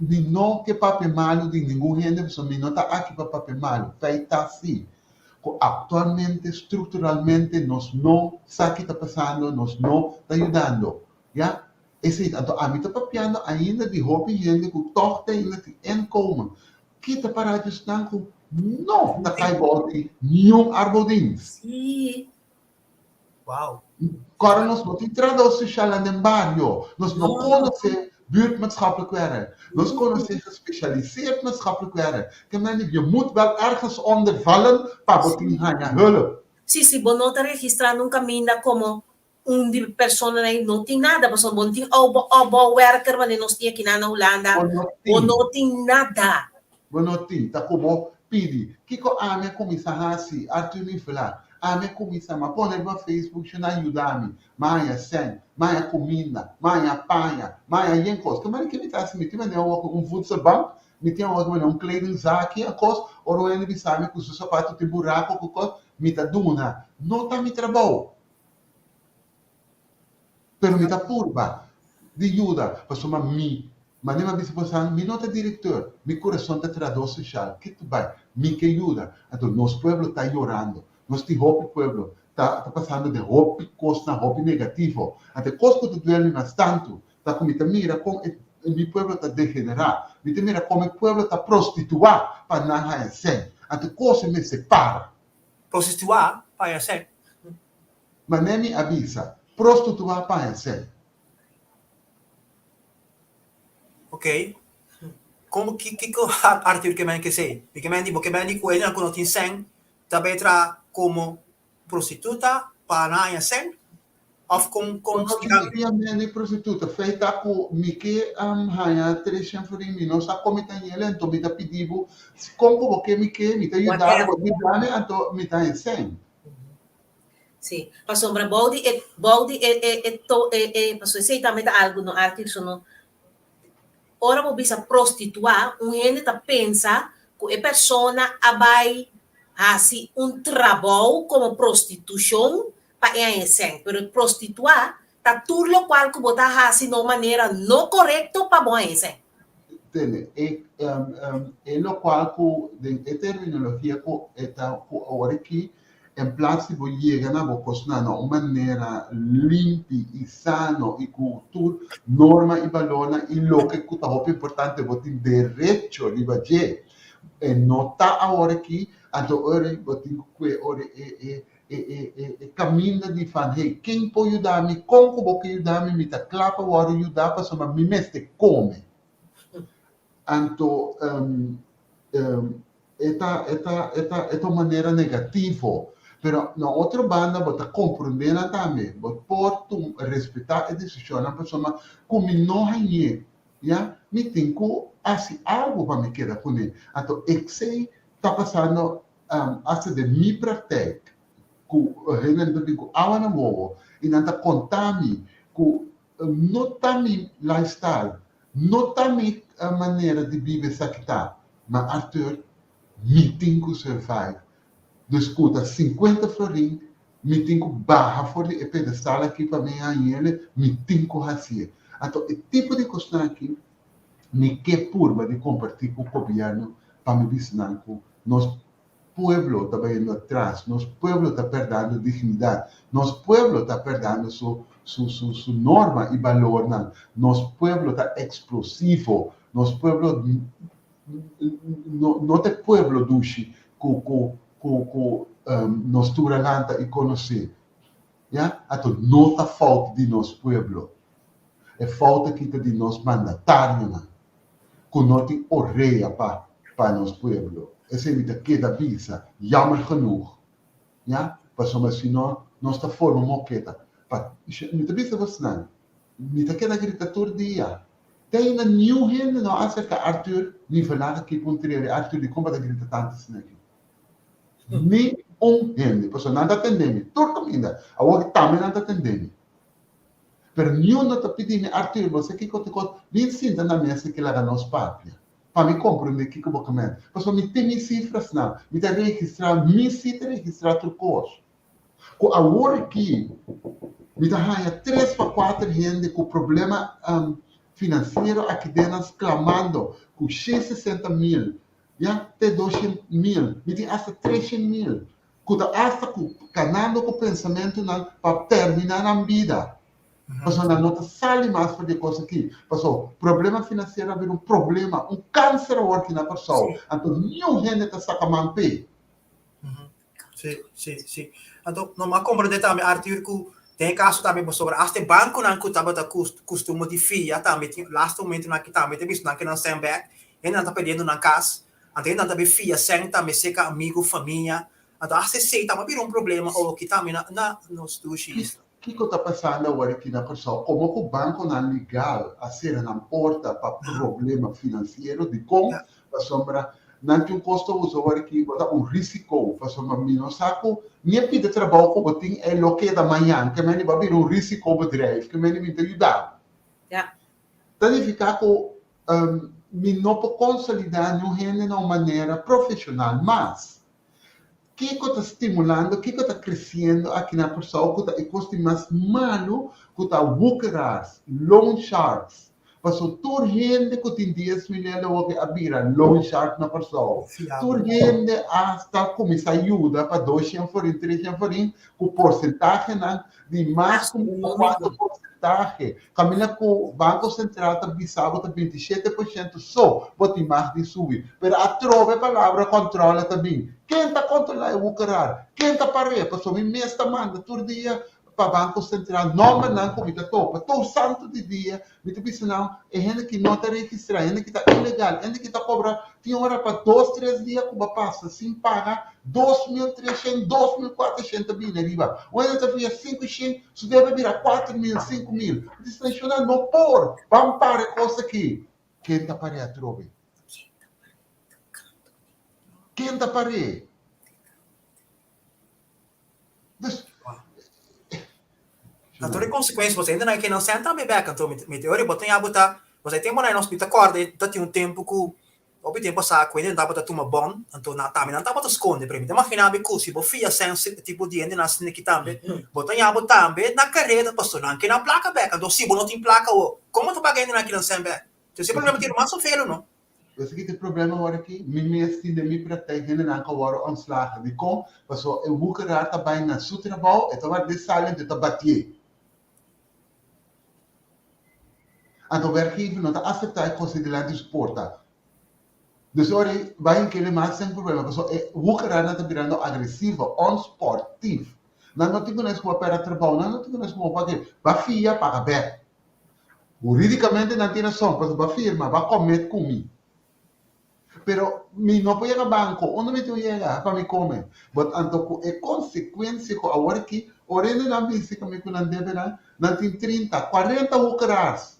mi no ke papia malu di ningun hende pasobra mi no ta aki pa papia malu. Feit ta si ku aktualmente, strukturalmente nos no sa ki ta pasando, nos no ta yudando. Ya, esei ta. Anto ami ta papiando ainda di hopi hende ku tòg ta ainda tin inkomen. Ki ta pará djusnan ku no ta kai bou di niun arbodienst? Sí. Wow. Kòrda nos no tin trabou sosial nan den bario. Nos no No. konosé buurtmaatschappelijk werk. Nos konosé gespecialiseerd maatschappelijk werk. Ke men di je moet wel ergens onder vallen pa bo tin haña hulp. Sí, sí, bo no ta registrá nunka minda komo Un di personanan ei no tin nada, pasobra bo no tin opbouwwerker manera nos tin akinan na Hulanda. Bo no Bo tin. no tin nada. Bo no tin. Ta ku bo pidi. Kiko ami a kuminsá hasi? Arthur Nivela, Ami a kuminsá, m'a pone riba Facebook shi nan yuda mi. M'a haña sèn, m'a haña kuminda, m'a haña paña, m'a haña yen kos. Ke manera ke mi ta hasi? Mi tin manera awor ku un voedselbank, mi tin awor ku manera un kledingzaakje a kos. Ora un hende bisa mi ku su sapato tin buraku ku kos, mi ta duna. No ta mi trabou. Pero mi ta purba di yuda pasobra mi, manera mi a bisa bosan, mi no ta directeur, mi curason ta trahador social, ke tu bai? Mi ke yuda. Anto nos pueblo ta yorando, nos tin hopi pueblo ta ta pasando den hopi cosnan hopi negativo. Anto e cos cu ta duel mi mas tanto ta cu mi ta mira con e mi pueblo ta degenera, mi ta mira con mi pueblo ta prostitua pa nan haya cen. Anto e cos ei mester para. Prostituá pa haña sèn. Manera mi a bisa, prostituá pa haña sèn. Ok. Kon ki kiko Arthur ke men ke esei? Mi ke men di bo ke men di ku esnan ku no tin sèn ta bai traha komo prostituta pa nan haña sèn? Of kon kon Bo no splika mi. tin men di prostituta. Fei ta ku mi ke haña treshen florin, mi no sa kon mi ta hañ'el, anto mi ta pidi bo kon ku bo ke mi ke, mi ta yuda bo, bo yuda mi anto mi ta haña sèn. Sí, pasobra bou di e bou di e e e to e e pasobra esei tambe ta algu no Arthur so no ora bo bisa prostituá un hende ta pensa ku e persona a bai hasi un trabou komo prostitushon pa e haña sèn pero prostituá ta tur lokual ku bo ta hasi na un manera no korekto pa bo haña sèn. Tene, e e lokual ku den e terminologia ku e ta ku awor aki En plas di bo yega na bo kosnan na un manera limpi i sano i ku tur norma i balornan i loke ku ta hopi importante bo tin derecho riba dje. E no ta awor aki, anto ora bo tin ku kue ora e e e e e e kaminda di van hey ken por yuda mi, kon ku bo ke yuda mi, mi ta kla pa wòrdu yuda pasobra mi mester kome. Anto e ta e ta e ta e ta un manera negativo, pero na otro banda bo ta comprende nan tambe, bo por tum respeta e decisionnan pasobra cu mi no hañ'é, ya, mi tin cu haci algo pa mi keda cune. Anto esey ta pasando hasta den mi praktijk cu hendenan ta bin cu awa na wowo y nan ta conta mi cu No ta mi lifestyle, no ta mi manera di biba esaki ta, ma Arthur, mi tin cu survive. Dus cu ta cincuenta florin, mi tin cu baha for di e pedestal aki pa mi hañ'ele, mi tin cu haci'e. Anto e tipo di cosnan aki mi ke purba di comparti cu gobierno pa mi bisa nan cu nos. pueblo ta bayendo atras, nos pueblo ta perdando dignidat, nos pueblo ta perdando su su su su norma i balornan, nos pueblo ta eksplosivo, nos pueblo no no ta e pueblo dushi ku ku ku ku nos tur a lanta i konosé. Ya, anto no ta fout di nos pueblo. E fout aki ta di nos mandatarionan ku no tin orea pa pa nos pueblo. Esei mi ta keda bisa, jammer genoeg. Ya, pasobra si no nos ta forma moketa. Pa, mi ta bisa bosnan, mi ta keda grita tur dia. Te ainda niun hende no a aserka Arthur ni Verlaag aki puntr'e, Arthur dikon bo ta grita tantu asina aki? Ni un hende, pasobra nan ta tende mi tur kaminda. Awor ki tambe nan ta tende mi. Pero niun no ta pidi mi, Arthur, bo sa kiko ta kos? Bin sinta na mesa ki laga nos papia, pa mi komprende kiko bo kemen. Pasobra mi tin mi sifrasnan, mi ta registrá, mi si ta registrá tur kos. Ku awor aki mi ta haña tres pa kuater hende ku problema finansiero aki den nan sklamando ku 160 mil Ya te doshen mil, mi tin asta treshen mil ku ta asta ku kanando ku pensamentunan pa terminá nan bida. Pasobra nan no ta sali mas for di e kos aki. Pasobra problema finansiero a bira un problema, un kanser awor aki na Kòrsou. Anto niun hende ta saka man p'e. Sí, sí, sí. Anto, no m'a comprende tambe, Arthur, ku den e kaso tambe pasobra hasta e bankonan ku tabata kustumber di fia tambe tin laatste momentonan aki tambe ta bisa nan ke nan sèn bèk, hendenan ta perdiendo nan kas, anto hendenan ta bin fia sèn tambe serka amigu, famia, anto hasta esei tambe a bira un problema oki tambe na na nos dushi isla. Kiko ta pasando awor aki na Kòrsou? Komo ku bankonan legal a sera nan porta pa problema finansiero, dikon? Pasobra nan tin un kos ta usa awor aki, bo ta un risiko, pasobra mi no sa ku ni e pida trabou ku bo tin e lo keda mañan, ke meni bo a bira un risicobedrijf, ke meni mi ta yuda bo. Ta nifiká ku mi no por konsolidá niun hende na un manera profeshonal mas. Kiko ta stimulando, kiko ta kresiendo aki na Kòrsou ku ta e kos di mas malu ku ta woekeraars, loan sharks. Paso tur hende ku tin dies mil euro awoke a bira loan shark na Kòrsou. Tur hende a sta kuminsá yuda pa doshen forin, treshen forin ku porsentahenan di mas ku kuater porsentahe. Kaminda ku Banko Sentral ta bisa bo ta 27% so bo tin mag di subi. Pero atrobe e palabra kòntròle ta bin. Ken ta kòntrolá e woekerar? Ken ta par'é? Pasobra mi mes ta manda tur dia pa Banko Sentral nòmbernan ku mi ta topa. Tur santu di dia mi ta bisa nan e hende ki no ta registrá, e hende ki ta ilegal, e hende ki ta kobra tin ora pa dos tres dia ku bo pasa sin paga 2300, 2400 ta bini ariba. Un hende ta fia 500, su debe bira 4000, 5000. Mi ta shona no por, ban para e kos aki. Ken ta par'é atrobe? Ken ta par'é? Dus, Anto e konsekuensia, bo ta hende nan sèn tambe bèk, anto mi teoria bo ta ya bo ta, bo sa e tempunan nos mi ta kòrda ta tin un tempu ku hopi tempu pasá ku hende tabata tuma bòn, anto nan tambe nan tabata skonde, pero mi ta imaginá mi ku si bo fia sèn tipo di hende nan sniki tambe, bo ta ya bo tambe na kareda pasobra nan ke nan plaka bèk, anto si bo no tin plaka awor, kon bo ta paga hende nan ki nan sèn bèk? Entonces e problema tin mas sofelo no. Esaki ta e problema awor aki, mi mes tin den mi praktijk hendenan ku a wòrdu ontslagen. Dikon? Pasobra e woekeraar ta bai na su trabou, e ta wòrdu desali anto e ta batié. Anto werkgever no ta aseptá e kos ei dilanti su porta. Dus ora ei bai en kende mas den problema pasobra e woekeraarnan ta birando agresivo, onsportief. Nan no tin ku nes ku bo pèrdè trabou, nan no tin ku nes ku bo paga, ba fia, paga bèk. Hurídicamente nan tin rason, pasobra bo a firma, bo a commit cu mi. Pero mi no por yega banco, unda mi tin cu yega pa mi come? But anto cu e consecuencia cu awor aki, ora hende nan bisti cu mi cu nan debe nan, nan tin 30, 40 woekeraars.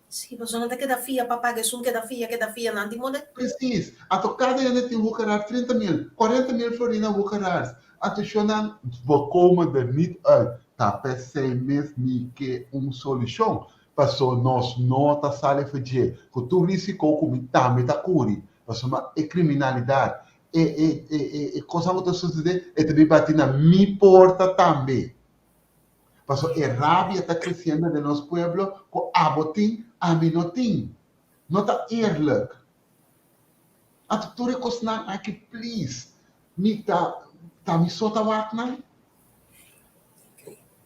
Sí, pasobra nan ta keda fia pa paga, esun keda fia, keda fia, nan tin moda. Precies. Anto cada hende tin woekeraar 30 mil, 40 mil florina woekeraars. Anto shonnan, we komen er niet uit. Ta p'esei mes mi ke un solushon, paso nos no ta sali for dje ku tur risiko ku mi tambe ta kuri, pasobra e kriminalidat, e e e e e kosnan ku ta susedé e ta bin bati na mi porta tambe. Paso e rabia ta kresiendo den nos pueblo ku abo tin, ami no tin. No ta eerlijk. Anto tur e kosnan aki please. Mi ta ta mi so ta wak nan?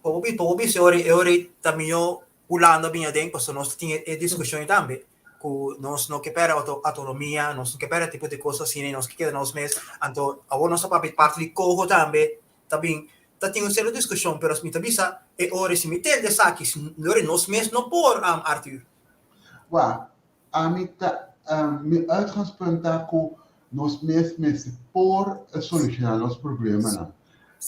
Por bo bisa e ora e ora ta mihó Hulanda bini aden pasobra nos tin e diskushon ei tambe ku nos no ke pèrdè outonomia, nos no ke pèrdè tipo di kos asina i nos ke keda nos mes. Anto awor nos ta papia parti di koho tambe ta bin ta tin un sierto diskushon pero mi ta bisa e ora si mi tende esaki e ora nos mes no por Arthur. Wak, Ami ta mi uitgangspunt ta ku nos mes mester por solushoná nos problemanan.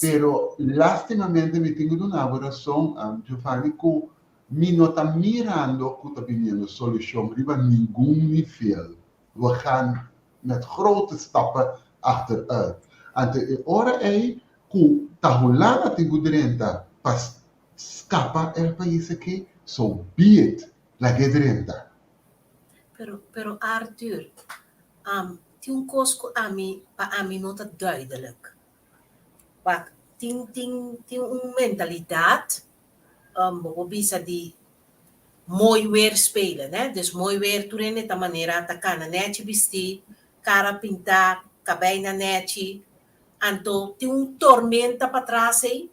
Pero lastimamente mi tin ku duna bo rason, Giovanni, ku mi no ta mirando ku ta biniendo solushon riba ningun nivel. We gaan met grote stappen achteruit. Anto e ora ei ku ta Hulanda tin ku drenta pa skapa el pais aki, so be it. Lag'é drenta. Pero, pero Arthur, um, tin un kos ku ami, pa ami no ta duidelijk. Wak, tin, tin, tin un mentalidat, um, bo por bisa di mooi weer spelen, né? Dus mooi weer tur hende ta manera ta kana nèchi bistí, kara pintá, kabei na nèchi. Anto tin un tormenta patras ei,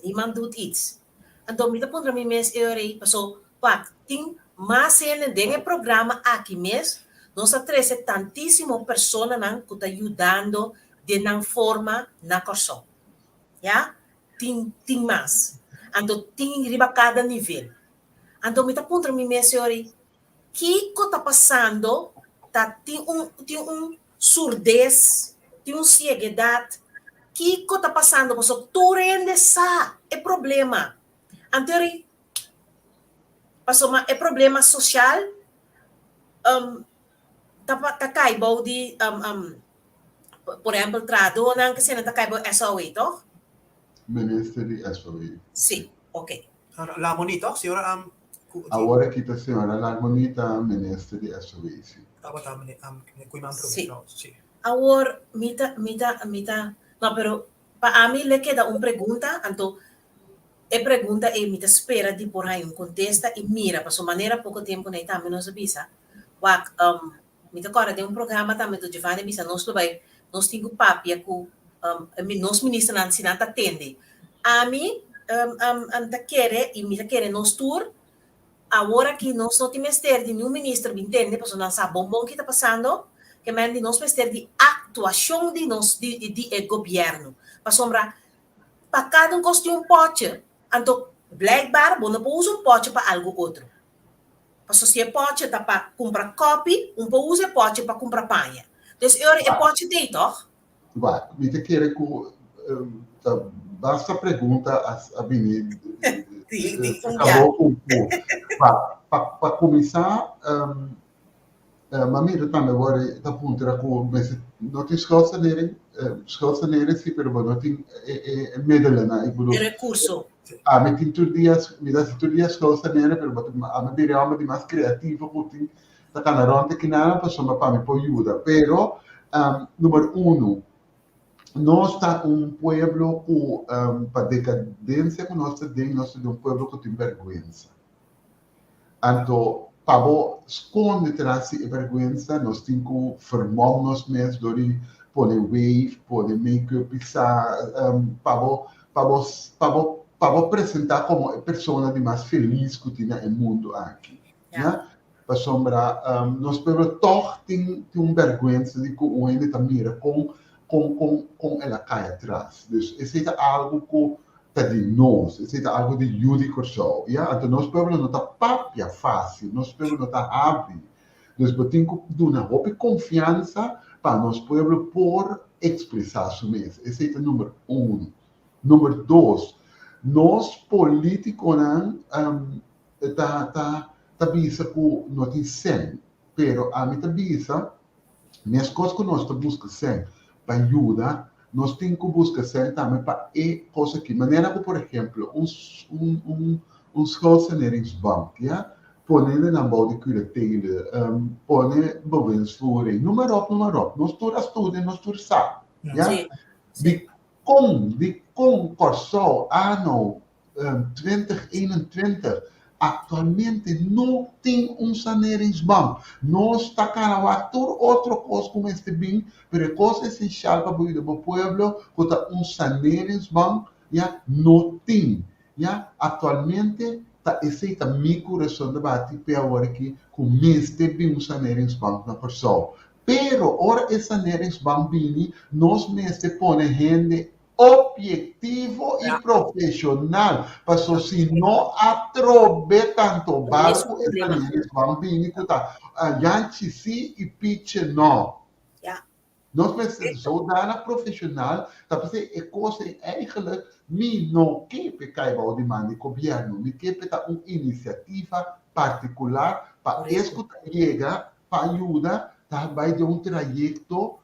Niemand doet iets. Anto mi ta puntra mi mes e ora ei, paso wak, tin mas hende den e programa aki mes, nos a trese tantísimo personanan ku ta yudando den nan forma na Kòrsou. Ya, tin tin mas. Anto tin riba kada nivel. Anto mi ta puntra mi mes e ora ei, kiko ta pasando ta tin un tin un surdes, tin un sieguedat, kiko ta pasando pasobra tur hende sa e problema. Anto ri pasobra e problema sosial ta ta kai bou di por ehempel trahadónan kese nan ta kai bou SOE tòg? Minister di SOE. Si, ok. Larmonie toch, señora? Um, Awor aki ta señora Larmonie ta minister di SOE, si. Tabata meneer, um, Koeiman prome, Si. no, si. Awor, mi ta, mi ta, mi ta, no, pero pa ami le keda un pregunta, anto e pregunta ei mi ta spera di por haña un kontesta i mira, pasobra manera poko tempu nei tambe nos a bisa, wak, um, Mi ta kòrda den un programa tambe tu Giovanni a bisa nos lo bai nos tin ku papia ku nos ministernan si nan ta tende. Ami ta kere i mi ta kere nos tur awor aki nos no tin mester di niun minister bin tende pasobra nan sa bon bon ki ta pasando ke men di nos mester di aktuashon di nos di e gobièrnu pasobra pa kada un kos tin un pòtje anto blijkbaar bo no por usa un pòtje pa algu otro. Pasobra si e pòtje ta pa kumpra kòpi, un por usa e pòtje pa kumpra paña. Dus e ora e pòtje t'ei tòg? Wak, mi ta kere ku ta basta pregunta a bini Di di un akabó ku ku. Wak, pa pa kuminsá m'a mira tambe wor ta puntra ku mester no tin schuldsanering, schuldsanering si pero bo no tin e e middelennan, ik bedoel. E rekurso. Ami tin tur dia, mi ta hasi tur dia schuldsanering pero bo ta ami bira e homber di mas creativo ku tin ta kana rònt aki nan pasobra pa mi por yuda. Pero number uno, nos ta un pueblo ku pa dekadensia ku nos ta den, nos ta den un pueblo ku tin bèrgwensa. Anto pa bo skonde tras di e bèrgwensa nos tin ku vermom nos mes dor di pone wave, pone make-up pisá, pa bo pa bo pa bo pa bo presentá komo e persona di mas felis ku tin na e mundu aki. Ya. Pasobra nos pueblo tòg tin tin un bèrgwensa di ku un hende ta mira kon kon kon kon el a kai atras. Dus esei ta algu ku ta di nos, esei ta algu di yu di Kòrsou, ya. Anto nos pueblo no ta papia fásil, nos pueblo no ta habri. Dus bo tin ku duna hopi konfiansa pa nos pueblo por ekspresá su mes. Esei ta number unu. Number dos, nos polítikonan ta ta ta bisa ku no tin sèn, pero ami ta bisa Meskos ku nos ta buska sèn pa yuda, nos tin ku buska sèn tambe pa e kos aki. Manera ku, por ehemplo, un un un schuldsaneringsbank, ya, pone nan bou di kuratele, pone bewindsvoering, noem maar op, noem maar op. Nos tur a studia, nos tur sa, ya. Dikon, dikon Kòrsou anno 2021. Aktualmente no tin un saneringsbank. Nos ta kana wak tur otro kos ku mester bin, pero e kos esenshal pa bo yuda bo pueblo ku ta un saneringsbank, ya, no tin. Ya, aktualmente ta esei ta mi kurason ta bati p'e awor aki ku mester bin un saneringsbank na Kòrsou. Pero ora e saneringsbank bini nos mester pone hende Objetivo i profesional, paso si no atrobe tanto barco e salientes ban bini cu ta Yanchi si i Piche no. Nos mester zodanig profesional ta p'esei e cos ei eigenlijk mi no ke p'e cay bao di man di gobierno, mi ke p'e ta un iniciativa particular pa es cu ta yega pa yuda ta bay den un trayecto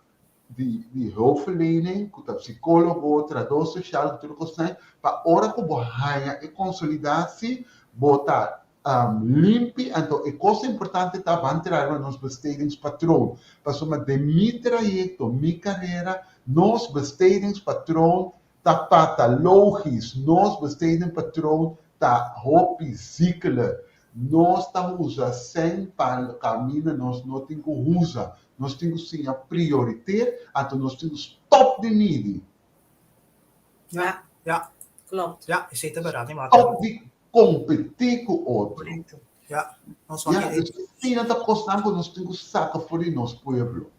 di di hulpverlening ku ta psikólogo, trahadó sosial ku tur e kosnan pa ora ku bo haña e konsolidatsi bo ta limpi anto e kos importante ta ban traha riba nos bestedingspatroon pasobra den mi trayekto mi karera nos bestedingspatroon ta patalogisch nos bestedingpatroon ta hopi ziekelijk nos ta usa sèn pa kaminda nos no tin ku usa Nos tin ku siña prioriteer, anto nos tin ku stop di midi. Ja, ja. Klopt. Ja, esei ta berdad, Marta. Stop di kompetí ku otro. Correcto. Ja, nos Ja, wak dus asina ta kosnan ku nos tin ku saka for di nos pueblo.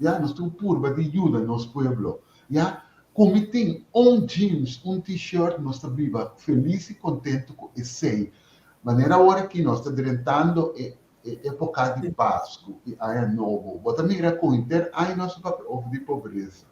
Ja, nos tin ku purba di yuda nos pueblo. Ja, ku mi tin un jeans, un t-shirt, nos ta biba felis i kontentu ku esei. Manera awor aki nos ta drentando e E epoca di Pascu y Aña Nobo, bo ta mira cu henter aña nos ta papia over di pobreza.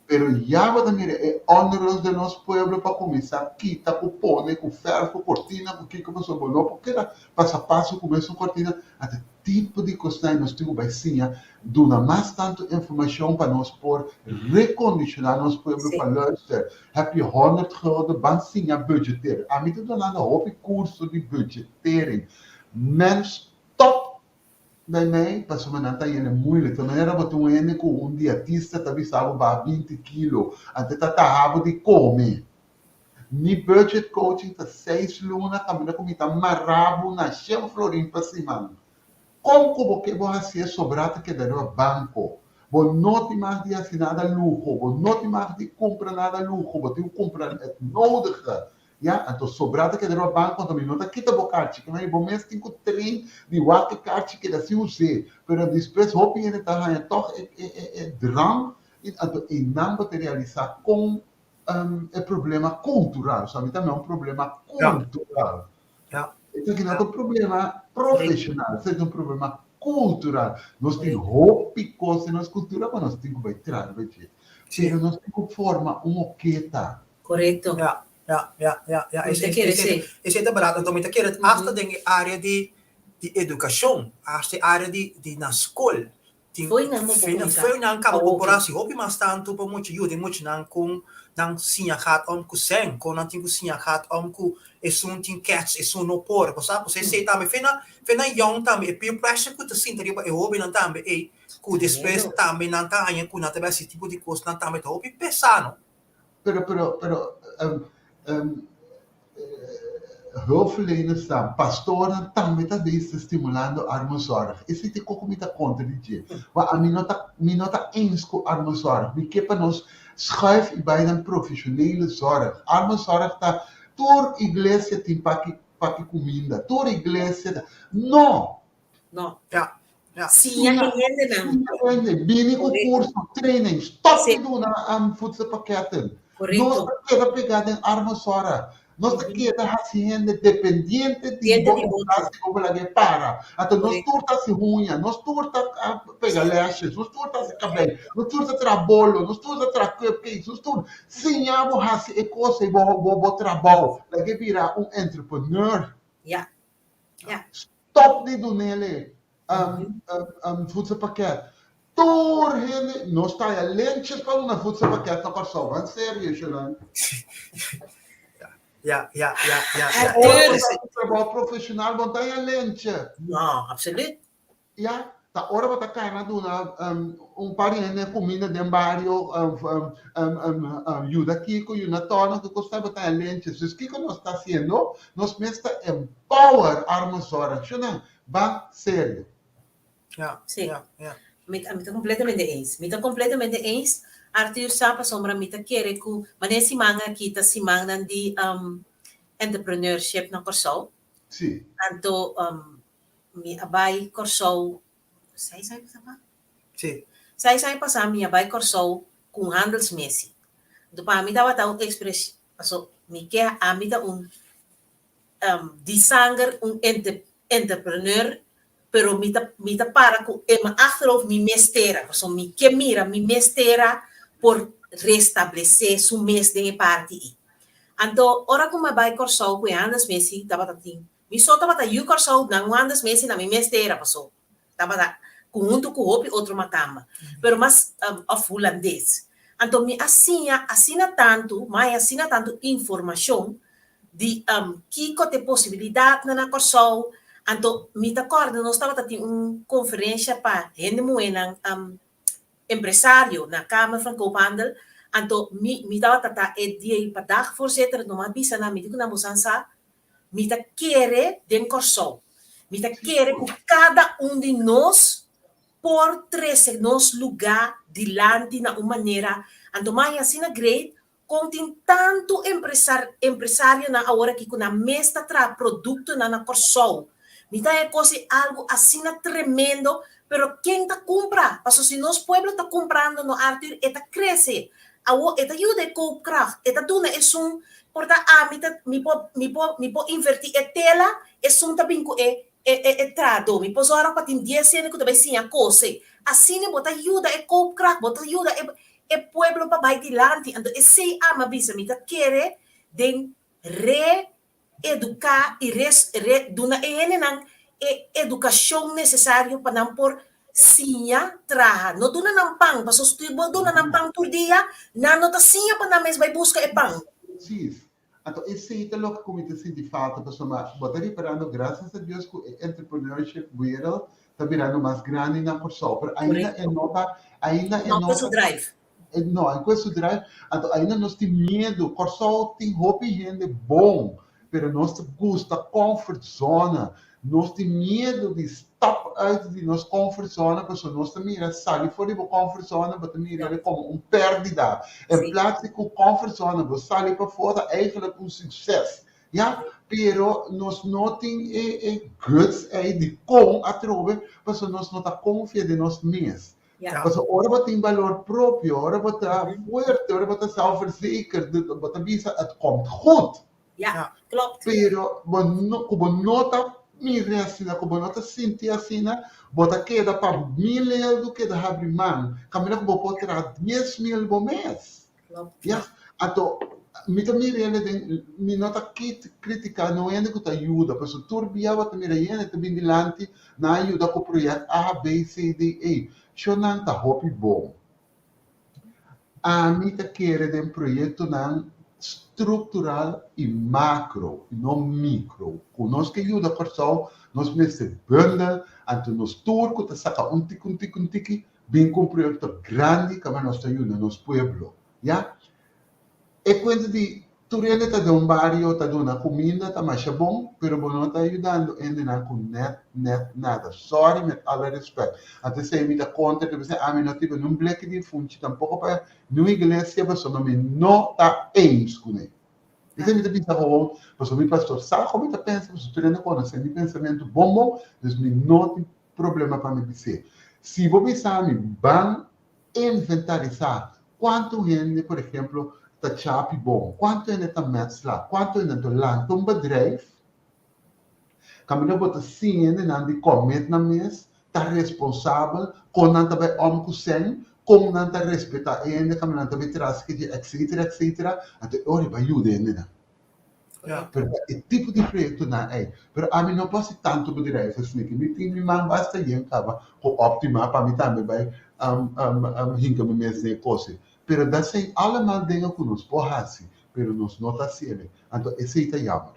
Pero ya bo ta mira e onrust den nos pueblo pa cuminsa kita cu pone cu verf cu cortina cu kico pasobra bo no por keda pasa Pascu cu mesun cortina. Ata tipo di cosnan nos tin cu bay siña duna mas tanto informacion pa nos por recondiciona nos pueblo pa luister. Heb je honderd gulden, ban siña budgeteer. Ami ta dunando hopi curso di budgetering. Men stop bij mij pasobra nan ta yende moeilijk. Ta manera bo ta un hende cu un dietista ta bisa bo baha binti kilo, antes ta taha bo di come. Mi budget coaching ta seis luna caminda cu mi ta mara bo na shen florin pa siman. Kon ku bo ke bo hasié sobrá ta keda riba banko. Bo no tin mag di hasi nada luho, bo no tin mag di kumpra nada luho, bo tin ku kumpra het nodige. Ya, anto sobrá ta keda riba banko, anto mi no ta kita bo karchi, kemey bo mes tin ku train di wak e karchi keda sin us'é. Pero despues hopi hende ta haña tòg e e e e drang i anto einan bo ta realisá kon e problema kultural, so ami ta mira un problema kultural. Ja. Esaki no ta un problema profesional, esaki ta un problema cultural. Nos tin hopi cos den nos cultura, pero nos tin cu bay traha riba dje. Sí. Pero nos tin cu forma un oketa. Correcto. Ja, ja, ja, ja, ja. Mi Esei, ta kere esei, esei. esei ta berdad. Anto mi ta kere hasta den e area di, di educacion, hasta e area di, di na scol. Tin Fo'i nan bo por kuminsá. Fo'i nan kaba bo por Oké. hasi hopi mas tantu pa mucha yuda e muchanan kon nan siña gaat om ku sèn, kon nan tin ku siña gaat om ku esun tin kèts, esun no por. Bo sa? Pasobra esei tambe fe nan fe nan yòn tambe e peer pressure ku ta sinta riba e hóbennan tambe ei ku despues Tremendo. tambe nan ta haña ku nan ta bai hasi tipo di kosnan tambe ta hopi pesá no. Pero pero pero Hulpverleners ta, pastornan tambe ta bezig ta stimulando armenzorg. Esei ta e kos ku mi ta kontra di dje. Wak ami no ta mi no ta eens ku armenzorg. Mi ke pa nos schuif i bai den profesionele zorg. Armenzorg ta tur iglesia tin paki paki kuminda, tur iglesia ta, no! No. Ja, ja. Siña e hendenan. Siña hende, bini ku kurso, training, stop di duna voedselpakketten. Nos ta keda pegá den armenzorg. Nos ta keda hasi hende dependiente di bo entrada si bo laga e para. Anto nos tur ta hasi huña, nos tur ta pega lashes, nos tur ta hasi kabei, nos tur ta traha bolo, nos tur ta traha cupcakes, nos tur. Siña bo hasi e kos ei bo bo trabou. Laga e bira un entrepreneur. Ja. Ja. Stop di dunele voedselpakket. Tur hende, nos ta haya lentjes pa duna voedselpakket na Kòrsou. Ban serio, Shunan. Ja, ja, ja, ja, ja. Ora bo ta haci trabou profesional, bo no ta haya lentje. No, absoluut. Ja. Ta ora bo ta kana duna un par di hende kuminda den bario, yuda kiko, yuda tòrna, ku kos ta bo ta lentjes. Dus kiko nos ta hasiendo? Nos mes ta empower armenzorg. Shunan, ban serio. Ja, Sí. ja, ja. Mi ta kompletamente eens. Mi ta kompletamente eens. Arthur sa pasobra mi ta kere ku manera siman aki ta simannan di entrepreneurship na Kòrsou. Sí. Anto mi a bai Kòrsou 6 aña pasá? Sí. 6 aña pasá mi a bai Kòrsou ku un handelsmissie. Anto pa mi tabata un ekspreshon, paso mi ke ami ta un di sanger un entrepreneur, pero mi ta para ku in mijn achterhoofd mi mes tera, paso mi ke mira mi mes tera por restablesé su mes den e parti ei. Anto ora ku mi a bai Kòrsou ku e handelsmissie tabata tin mi so tabata yu Kòrsou nan un handelsmissie na mi mes tera, paso tabata ku huntu ku hopi otro makamba, pero mas òf hulandes. Anto mi a siña asina tantu, mai asina tantu informashon di kiko te posibilidatnan na Kòrsou. Anto mi ta kòrda nos tabata tin un konferensha pa hende muhénan empresario na Kamer van Koophandel. Anto mi tabata ta e dia pa dagvoorzitter, no m'a bisa nan, mi di ku nan boso sa, mi ta kere den Kòrsou. Mi ta kere ku kada un di nos por trese nos lugá dilanti na un manera. Anto mai asina great kon tin tantu empresarionan awor aki ku nan mes ta traha produktonan na Kòrsou. Mi ta haña kos di algu asina tremendo, pero ken ta kumpra? Pasobra si nos pueblo ta kumprando no, Arthur, e ta krese. Awor e ta yuda e koopkracht, e ta duna esun por ta ami ta mi por invertí e tela, esun ta bin ku e trahadó. Mi por zòrg pa tin 10 hende ku ta bai siña kose. Asina bo ta yuda e koopkracht, bo ta yuda e pueblo pa bai dilanti. Anto esei ami a bisa, mi ta kere den reeduká i duna e hendenan e edukashon nesesario pa nan por siña traha. No duna nan pan, pasobra si bo duna nan pan tur dia, nan no ta siña pa nan mes bai buska e pan. Precies. Anto esei ta loke ku mi ta sinti falta, pasobra bo ta riparando, gracias a Dios, ku e entrepreneurship wereld ta birando mas grandi na Kòrsou, pero ainda e no ta ainda e No no ku su drive. No, en ku su drive. Anto ainda nos tin miedu. Kòrsou tin hopi hende bon, pero nos ta gusta comfort zone. Nos tin miedu di stap uit di nos comfort zone, pasobra nos ta mira sali for di bo comfort zone, bo ta mira komo un pèrdida. In plaats di ku comfort zone bo sali pafó ta eigenlijk un sukses. Ja, pero nos no tin e guts ei di kon atrobe, pasobra nos no ta konfia den nos mes. Pasobra ora bo tin balor propio, ora bo ta fuerte, ora bo ta zelfverzekerd, bo ta bisa: "Het komt goed." Ja, klopt. Pero bo no, ku bo no ta mira asina, ku bo no ta sinti asina, bo ta keda pa 1000 euro keda habri man. Kaminda ku bo por traha 10.000 bo mes. Klopt. Ja, anto mi ta mira den mi no ta kritiká no hende ku ta yuda, pasobra tur bia bo ta mira hende ta bin dilanti nan a yuda ku project A, B, C, D, E. Shownan ta hopi bon. Ami ta kere den proyektonan struktural i makro, no mikro. Ku nos ke yuda Kòrsou, nos mester bundel, anto nos tur ku ta saka un tiki, un tiki, un tiki, bin ku un proyekto grandi kaminda nos ta yuda nos pueblo. Ja? E kuenta di tur hende ta den un bario ta duna kuminda ta masha bon, pero bo no ta yudando hendenan ku net net nada. Sorry, met alle respect. Anto esei mi ta kontra di bisa ami no tin un bleki di funchi tampoko pa niun iglesia, pasobra mi no ta eens kuné. Esei mi ta bisa gewoon, pasobra mi pastor sa kon mi ta pensa, pasobra tur hende konosé mi pensamentu bon bon, dus mi no tin problema pa mi bis'é. Si bo bisa mi ban inventarisá kuantu hende, por ehemplo, ta chapi bon, kuantu hende ta metselaar, kuantu hende ta lanta un bedrijf, kaminda bo ta siña hendenan di commit nan mes, ta responsabel, kon nan ta bai om ku sèn, kon nan ta respetá e hende kaminda nan ta bai tras ke dje, etcetera, etcetera, anto e ora bai yuda hendenan. Pero e tipo di proyektonan ei. Pero ami no por hasi tantu bedrijf asina ke mi tin mi man basta yen kaba ku Optima pa mi tambe bai hinka mi mes den e kos ei. Pero dat zijn allemaal dingen ku nos por hasi, pero nos no ta hasié. Anto esei ta jammer.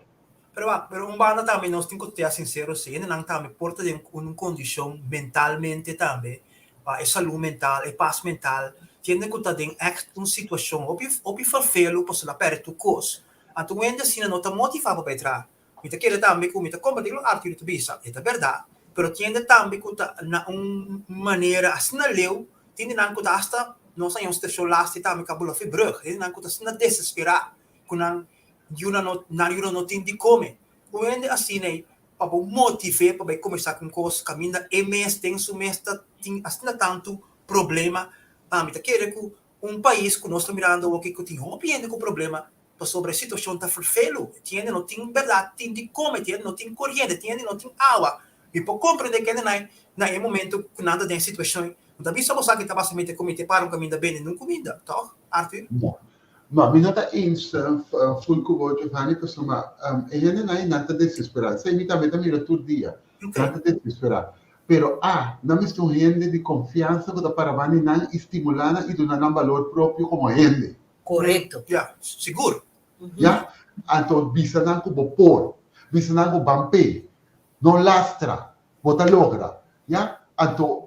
Pero wak, pero un banda tambe nos tin ku tea sinsero si, hendenan tambe por ta den un kondishon mentalmente tambe, pa e salú mental, e pas mental, tin hende ku ta den ègt un situashon hopi hopi ferfelu pasobra el a pèrdè tur kos. Anto un hende asina no ta motivá pa bai traha. Mi ta kere tambe ku mi ta kompartí loke Arthur ta bisa, e ta bèrdat, pero tin hende tambe ku ta na un manera asina leu, tin hendenan ku ta asta, nos a haña un situashon lasti tambe ku a bula for e brùg, hendenan ku ta asina desesperá ku nan Yuna no, nan yuna no tin di kome. Un hende asina ei, pa bo motiv'é pa bai kuminsá ku un kos kaminda e mes den su mes ta tin asina tantu problema, ami ta kere ku un pais ku nos ta mirando awoki ku tin hopi hende ku problema pasobra e situashon ta ferfelu. Tin hende no tin bèrdat tin di kome, tin hende no tin koriente, tin hende no tin awa. Mi por komprendé ku hendenan na e momento ku nan ta den e situashon ei, no ta bisa bo sa ki ta basamete komite para un kaminda bende nun kuminda, tòg, Arthur? No. No, mi no ta eens full ku bo, Giovanni, pasobra e hendenan ei nan ta desesperá. Esei mi tambe ta mira tur dia. Nan ta desesperá. Pero a, nan mester un hende di konfiansa ku ta para banda di nan i stimulá nan i duna nan balor propio komo hende. Korekto. Ya, sigur. Ya? Anto bisa nan ku bo por. Bisa nan ku ban p'e. No lastra. Bo ta logra. Ya? Anto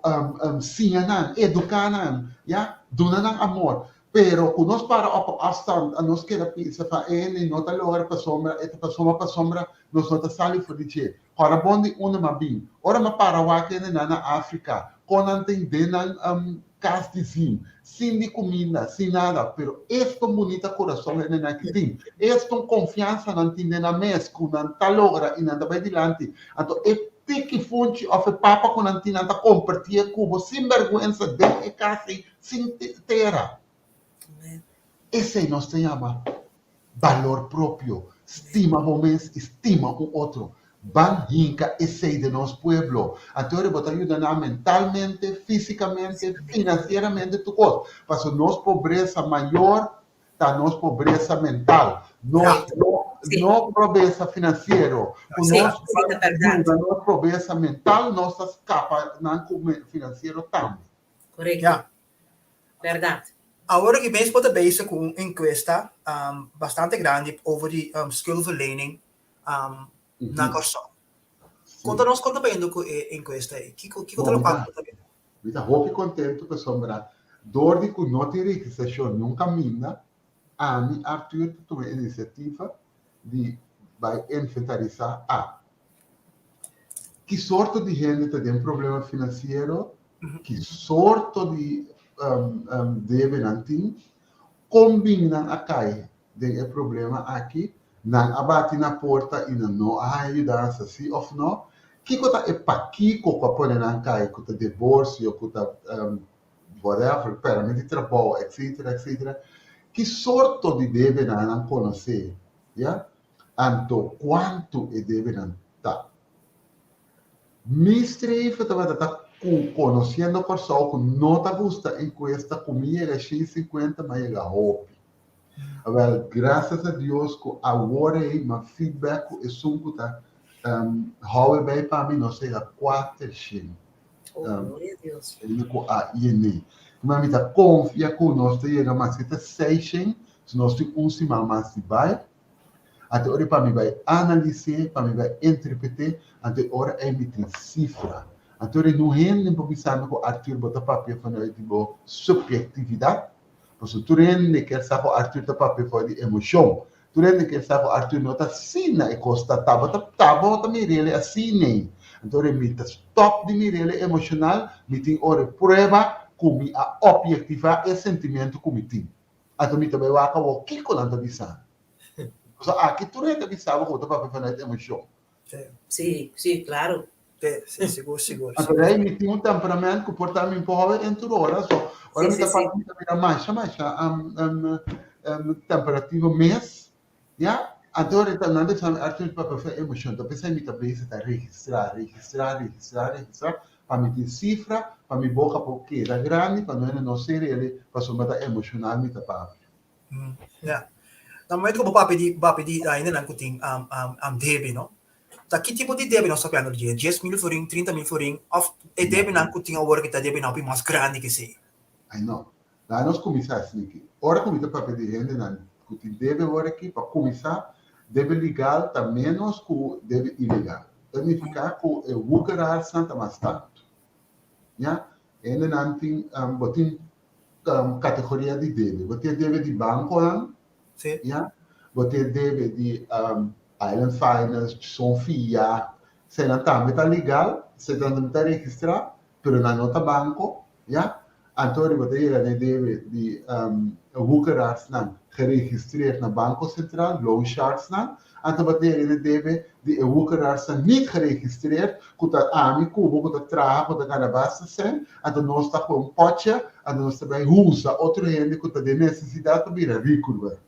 siña nan, eduká nan, ya? Duna nan amor. Pero ku nos para op un afstand a nos keda pensa fa e hende no ta logra pasobra e ta pasobra pasobra nos no ta sali for di dje. Ora bon di unda m'a bin. Ora m'a para wak hendenan na Afrika, kon nan tin den nan kas di zin, sin di kuminda, sin nada, pero esto bunita kurason hendenan ki tin, esto konfiansa nan tin den nan mes ku nan ta logra i nan ta bai dilanti. Anto e tiki funchi òf e papa ku nan tin nan ta kompartié ku bo sin bèrgwensa den e kas ei sin tera. Esei nos ta yama balor propio, stima bo mes i stima un otro. Ban hinka esei den nos pueblo. Anto bo ta yuda nan mentalmente, físikamente, finansieramente, tur kos. Pasobra nos pobresa mayor ta nos pobresa mental, nos no pobresa finansiero. Ku nos yuda nos pobresa mental, nos ta skapa nan ku finansiero tambe. Korekto. Bèrdat. Awor aki mes bo ta bezig ku un enkuesta bastante grandi over di skuldverlening na Kòrsou. Konta nos kon ta bayendo ku e enkuesta ei. Kiko kiko ta lokual ku ta bira? Mi ta hopi kontentu pasobra dor di ku no tin registrashon niun kaminda, ami, Arthur, ta tuma e inisiativa di bai inventarisá a ki sorto di hende ta den problema finansiero, ki sorto di debe nan tin, kon bin nan a kai den e problema aki, nan a bati na porta i nan no a haña yudansa, si òf no, kiko ta e pakiko ku a pone nan kai, ku ta divorsio, ku ta whatever, pèrmit di trabou, etcetera, etcetera, ki sorto di debenan nan konosé, ya, anto kuantu e debenan ta. Mi streven tabata ta ku konosiendo Kòrsou ku no ta gusta enkuesta ku mi yega 150 mi a yega hopi. Awèl grasias a Dios ku awor ei mi a feedback ku esun ku ta hou e bei pa mi nos a yega 400. Oh, gloria a Dios. Hende ku a yene. Kuma mi ta konfia ku nos ta yega maske ta 600 si nos tin un siman mas di bai. Anto ora pa mi bai analis'é, pa mi bai interpret'é, anto e ora ei mi tin sifra. Anto ora no hende por bisa mi ku Arthur bo ta papia vanuit di bo subjektividat, pasobra tur hende kier sa ku Arthur ta papia for di emoshon. Tur hende kier sa ku Arthur no ta asina e kos ta ta. Bo ta ta bo ta mir'el asina. Anto ora mi ta stòp di mir'el emoshonal, mi tin ora e prueba ku mi a objektivá e sentimentu ku mi tin. Anto mi ta bai wak awor kiko nan ta bisa. Pasobra aki tur hende ta bisa bo ku bo ta papia vanuit emoshon. Sí, sí, claro. Sí, sí, sigur, sigur. Anto rei mi tin un temperament ku por ta mi por hòwe den tur ora, so ora mi ta papia mi ta bira masha masha temperativo mes, ya. Anto ora nan ta bisa mi Arthur mi papia for emoshon, ta p'esei mi ta bezig ta registrá, registrá, registrá, registrá pa mi tin sifra, pa mi boka por keda grandi, pa no hende no ser'el pasobra ta emoshonal mi ta papia. Ya. Na momento ku bo papia di papia di hendenan ku tin debe no, ta ki tipo di debe nos ta papiando di dje? 10,000 florin, 30,000 florin òf e debenan ku tin awor ku ta debenan hopi mas grandi ku esei? Ai no. Laga nos kuminsá esaki. Ora ku mi ta papia di hendenan ku tin debe awor aki, pa kuminsá. Debe legal ta ménos ku debe ilegal. Ta nifiká ku e woekeraarsnan ta mas tantu. Ya, hendenan tin, bo tin kategoria di debe. Bo tin debe di bankonan, ya, bo tin debe di Island Finance, Sofia, eseinan tambe ta legal, eseinan tambe ta registrá, pero nan no ta banko, ya. Anto riba ta yega na e debe di woekeraarsnan geregistreerd na Banko Sentral, loan sharksnan, anto bo ta yega na e debe di e woekeraarsnan niet geregistreerd, ku ta ami ku bo ku ta traha ku ta gana basta sèn, anto nos ta kohe un pòtje, anto nos ta bai usa otro hende ku ta den nesesidat pa bira riku riba.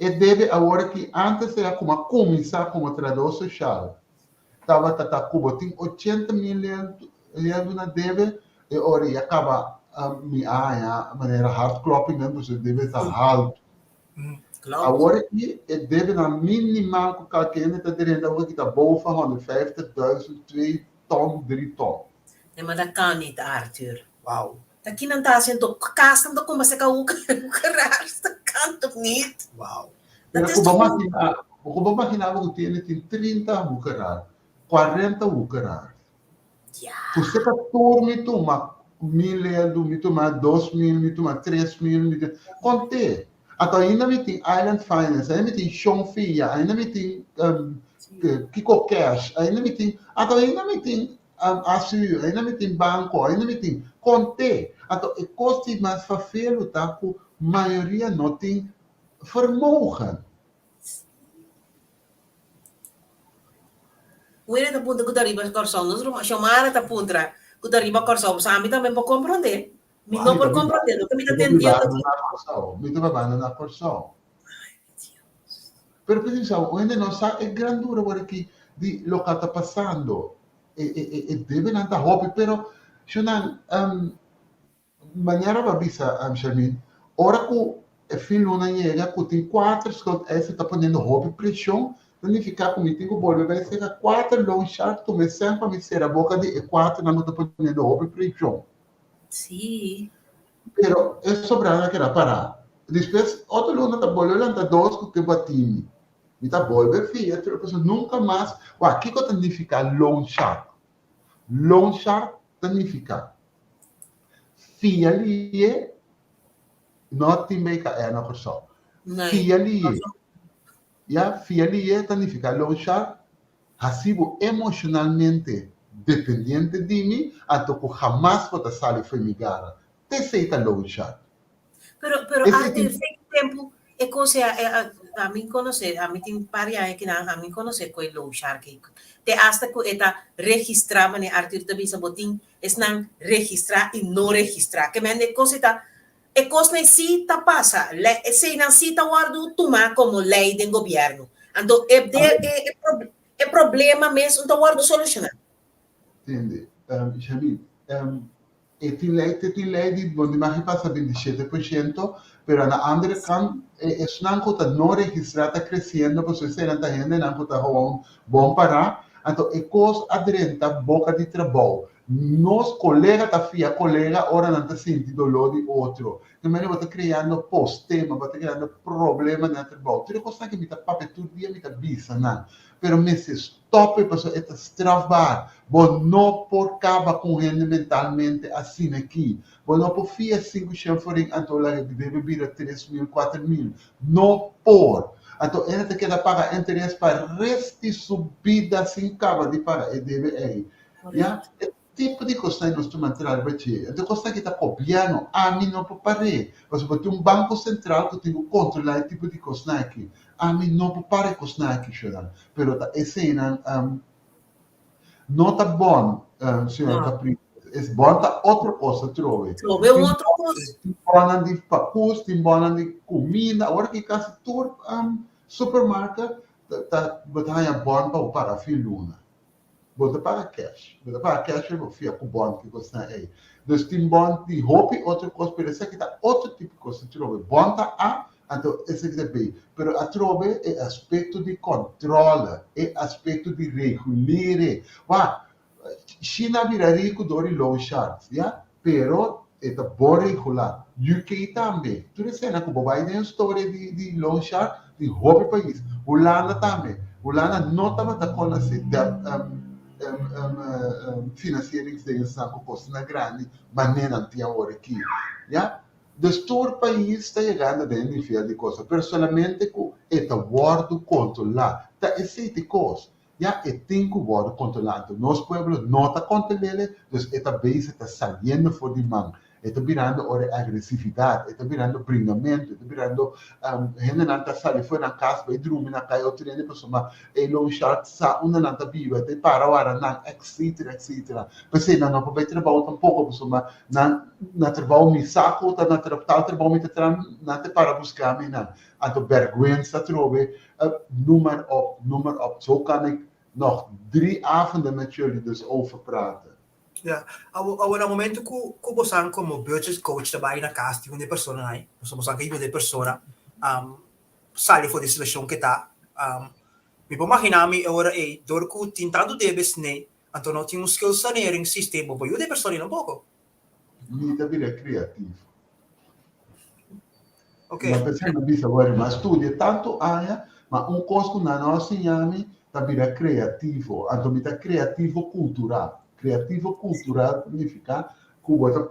E debe awor aki antes era kuma a kuminsá komo trahadó soshal tabata ta ku bo tin 80.000 leldu na debe e ora i a kaba mi a haña manera hartkloppingen pasobra e debe ta haltu. Awor aki e debenan minimal ku kalke hende ta drenta awor aki ta boven 150.000, twee ton, drie ton. Nee, maar dat kan niet, Arthur. Wow. Ta kinan ta hasi anto? Kasnan ta kumba seka woekeraars? Dat kan toch niet? Wow. Pero Dat is ku bo toch magina, ku bo magina bo ku tiene tin 30 woekeraar, 40 woekeraar. Ja. Ku seka tur mi tuma 1000 eldu, mi tuma 2000, mi tuma 3000, mi tuma, konté. Anto ainda mi tin Island Finance, ainda mi tin Shon Fia, ainda mi tin um, Kiko Cash, ainda mi tin, anto ainda mi tin um, ACU, ainda mi tin banco, ainda mi tin, konté. Anto e kos di mas vervelu ta ku mayoria no tin vermogen. Wene ta puntra ku ta riba Kòrsou. Nos ruman Xiomara ta puntra ku ta riba Kòrsou. Pasobra ami tambe por komprondé. Mi no por komprondé loke mi ta tendiendo aki. Mi ta babando na Kòrsou. Pero pensa, un hende no sa e grandura awor aki di loke ta pasando. E e e e debenan ta hopi, pero shonnan Manera bo a bisa, Shermin, ora ku e fin luna yega ku tin kuater schuldeiser ta poniendo hopi preshon, ta nifiká ku mi tin ku bolbe bai sera kuater loan shark tuma e sèn pa mi sera boka di e kuaternan ku ta poniendo hopi preshon. Sí. Pero e sobrá a keda pará. Despues otro luna ta bolbe lanta dos ku ke batí mi. Mi ta bolbe fia tur pasobra nunka mas. Wak, kiko ta nifiká loan shark? Loan shark ta nifiká fia lié, no tin BKR na Kòrsou. Fia lié, ya, fia lié ta nifiká loan shark hasi bo emoshonalmente dependiente di mi, anto ku hamas bo ta sali fo'i mi gara. T'esei ta loan shark. Pero, pero Arthur, fe ki tempu e kos e ami konosé, ami tin par di aña kinan, ami konosé ku e loan shark ei. Te asta ku e ta registrá, manera Arthur ta bisa, bo tin esnan registrá i no registrá. Ke mende e kos ei ta, e kosnan sí ta pasa, eseinan sí ta wòrdu tumá komo lei den gobièrnu. Anto e e problema mes no ta wòrdu solushoná. Tende, Shamil, E tin lei, te tin lei di bo di mag pasa 27%, pero aan de andere kant e esnan ku ta no registrá ta kresiendo pasobra eseinan ta hendenan ku ta gewoon bon pará, anto e kos a drenta boka di trabou. Nos kolega ta fia kolega ora nan ta sinti doló di otro. Te manera bo ta kreando postema, bo ta kreando problema na trabou. Tur e kosnan ke mi ta papia tur dia mi ta bisa nan. Pero mester stop e pasobra e ta strafbaar. Bo no por kaba ku un hende mentalmente asina aki. Bo no por fia 500 florin anto laga e debe bira 3000, 4000. No por. Anto hende ta keda paga interes pa rest di su bida sin kaba di paga e debe ei. Ya? E tipo di kosnan nos ta mantená riba dje. Anto e kosnan aki ta gobièrnu. Ami no por par'é. Pasobra bo tin un banko sentral ku tin ku kontrolá e tipo di kosnan aki. Ami no por para e kosnan aki, shornan. Pero ta eseinan no ta bon, señor Capriles. Es bon ta otro kos atrobe. Atrobe un otro kos. Tin bonnan di pakus, tin bonnan di kuminda. Awor aki kasi tur supermarket ta bo ta haña bon pa bo paga fin luna. Bo ta paga cash. Bo ta paga cash pero bo fia ku bond ki kosnan ei. Dus tin bond di hopi otro kos pero esaki ta otro tipo kos atrobe. Bond ta A anto esaki ta B. Pero atrobe e aspekto di kòntròle, e aspekto di regulere. Wak, China a bira riku dor di loan sharks, ya, pero e ta bon regulá. UK tambe. Tur esena ku bo bai den e storia di loan shark. Tin hopi pais. Hulanda tambe. Hulanda no tabata konosé debt financieringsdingesnan ku kosnan grandi manera nan tin awor aki. Ya. Dus tur pais ta yegando den e nivel di cosa, pero solamente cu e ta wordo controla. Ta esey ta e cos. Ya e tin cu wordo controla. Anto nos pueblo no ta controlele, dus e ta bezig ta saliendo for di man. E ta birando ora e agresividad, e ta birando bringamento, e ta birando hendenan ta sali for nan cas bay drumi na cay otro hende pasobra e loan shark sa unda nan ta biba, ta para wara nan, etcetera, etcetera. P'esey nan no por bay trabao tampoco pasobra Nan na trabou mi sa ku ta na tal trabou mi ta traha, nan ta para buska mi nan. Anto bèrgwensa atrobe, noem maar op, noem maar op. Zo kan ik nog drie avonden met jullie dus over praten. Ja, awo awo na momento ku ku bosan komo budget coach ta bai na kas di un di e personanan ei, pasobra bosan ke yuda e persona sali for di e situashon ke ta, mi por maginá mi e ora ei dor ku tin tantu debe snei Anto no tin un skuldsaneringssysteem bo por yuda e persona un poko. Mi ta bira kreativo. Ok. Ma p'esei mi a bisa wòrdu, mi a studia tantu aña, ma un kos ku nan no a siña mi ta bira kreativo. Anto mi ta kreativo kultural. Kreativo kultural ta nifiká ku bo ta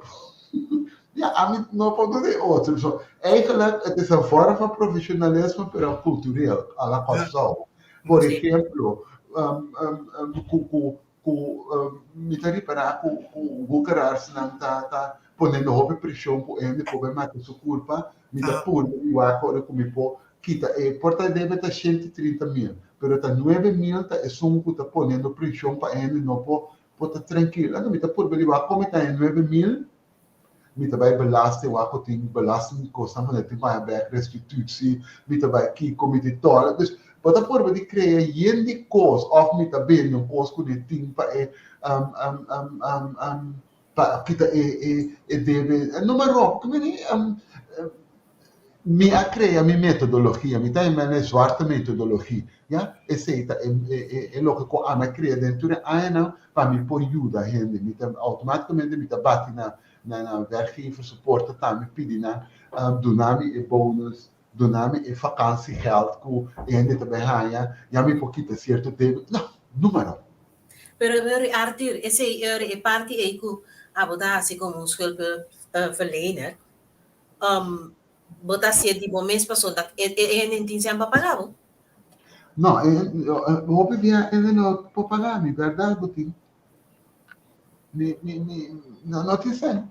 Ya, ami no por duna e otro. So, eigenlijk het is een vorm van profesionalisme, pero cultureel, a la Kòrsou. Por ehemplo, ku ku ku mi ta ripará ku ku woekeraarsnan ta ta poniendo hopi preshon ku hende por bai mata su kurpa, mi ta purba di wak ora ku mi por kita e por ta debe ta 130.000, pero ta 9.000 ta esun ku ta poniendo preshon pa hende no por por ta trankil. Anto mi ta purba di wak kon mi ta haña 9.000, mi ta bai belasting wak ku tin belasting di kosnan manera tin ku haña bèk restitutie, mi ta bai kiko, mi ta tòla. Dus bo ta purba di krea yen di kos òf mi ta bende un kos ku ne tin pa e pa kita e e e debe. No me ròp ku mi ni Mi a krea mi metodologia, mi ta yama e zwarte metodologie, ya. Esei ta e e e loke ku ami a krea den tur e añanan pa mi por yuda hende. Mi ta outomátikamente mi ta bati na na na werkgever su porta tambe pidi nan duna mi e bonus, duna mi e vakantiegeld ku e hende ta bai haña, ya mi por kita sierto debe. No, número. Pero Arthur, esei e parti ei ku abo ta hasi komo un schuldhulpverlener, Um, bo ta hasié di bo mes pasobra e e hende tin sèn pa paga bo. No, e hopi bia hende no por paga mi, bèrdat bo tin. Mi mi mi no no tin sèn.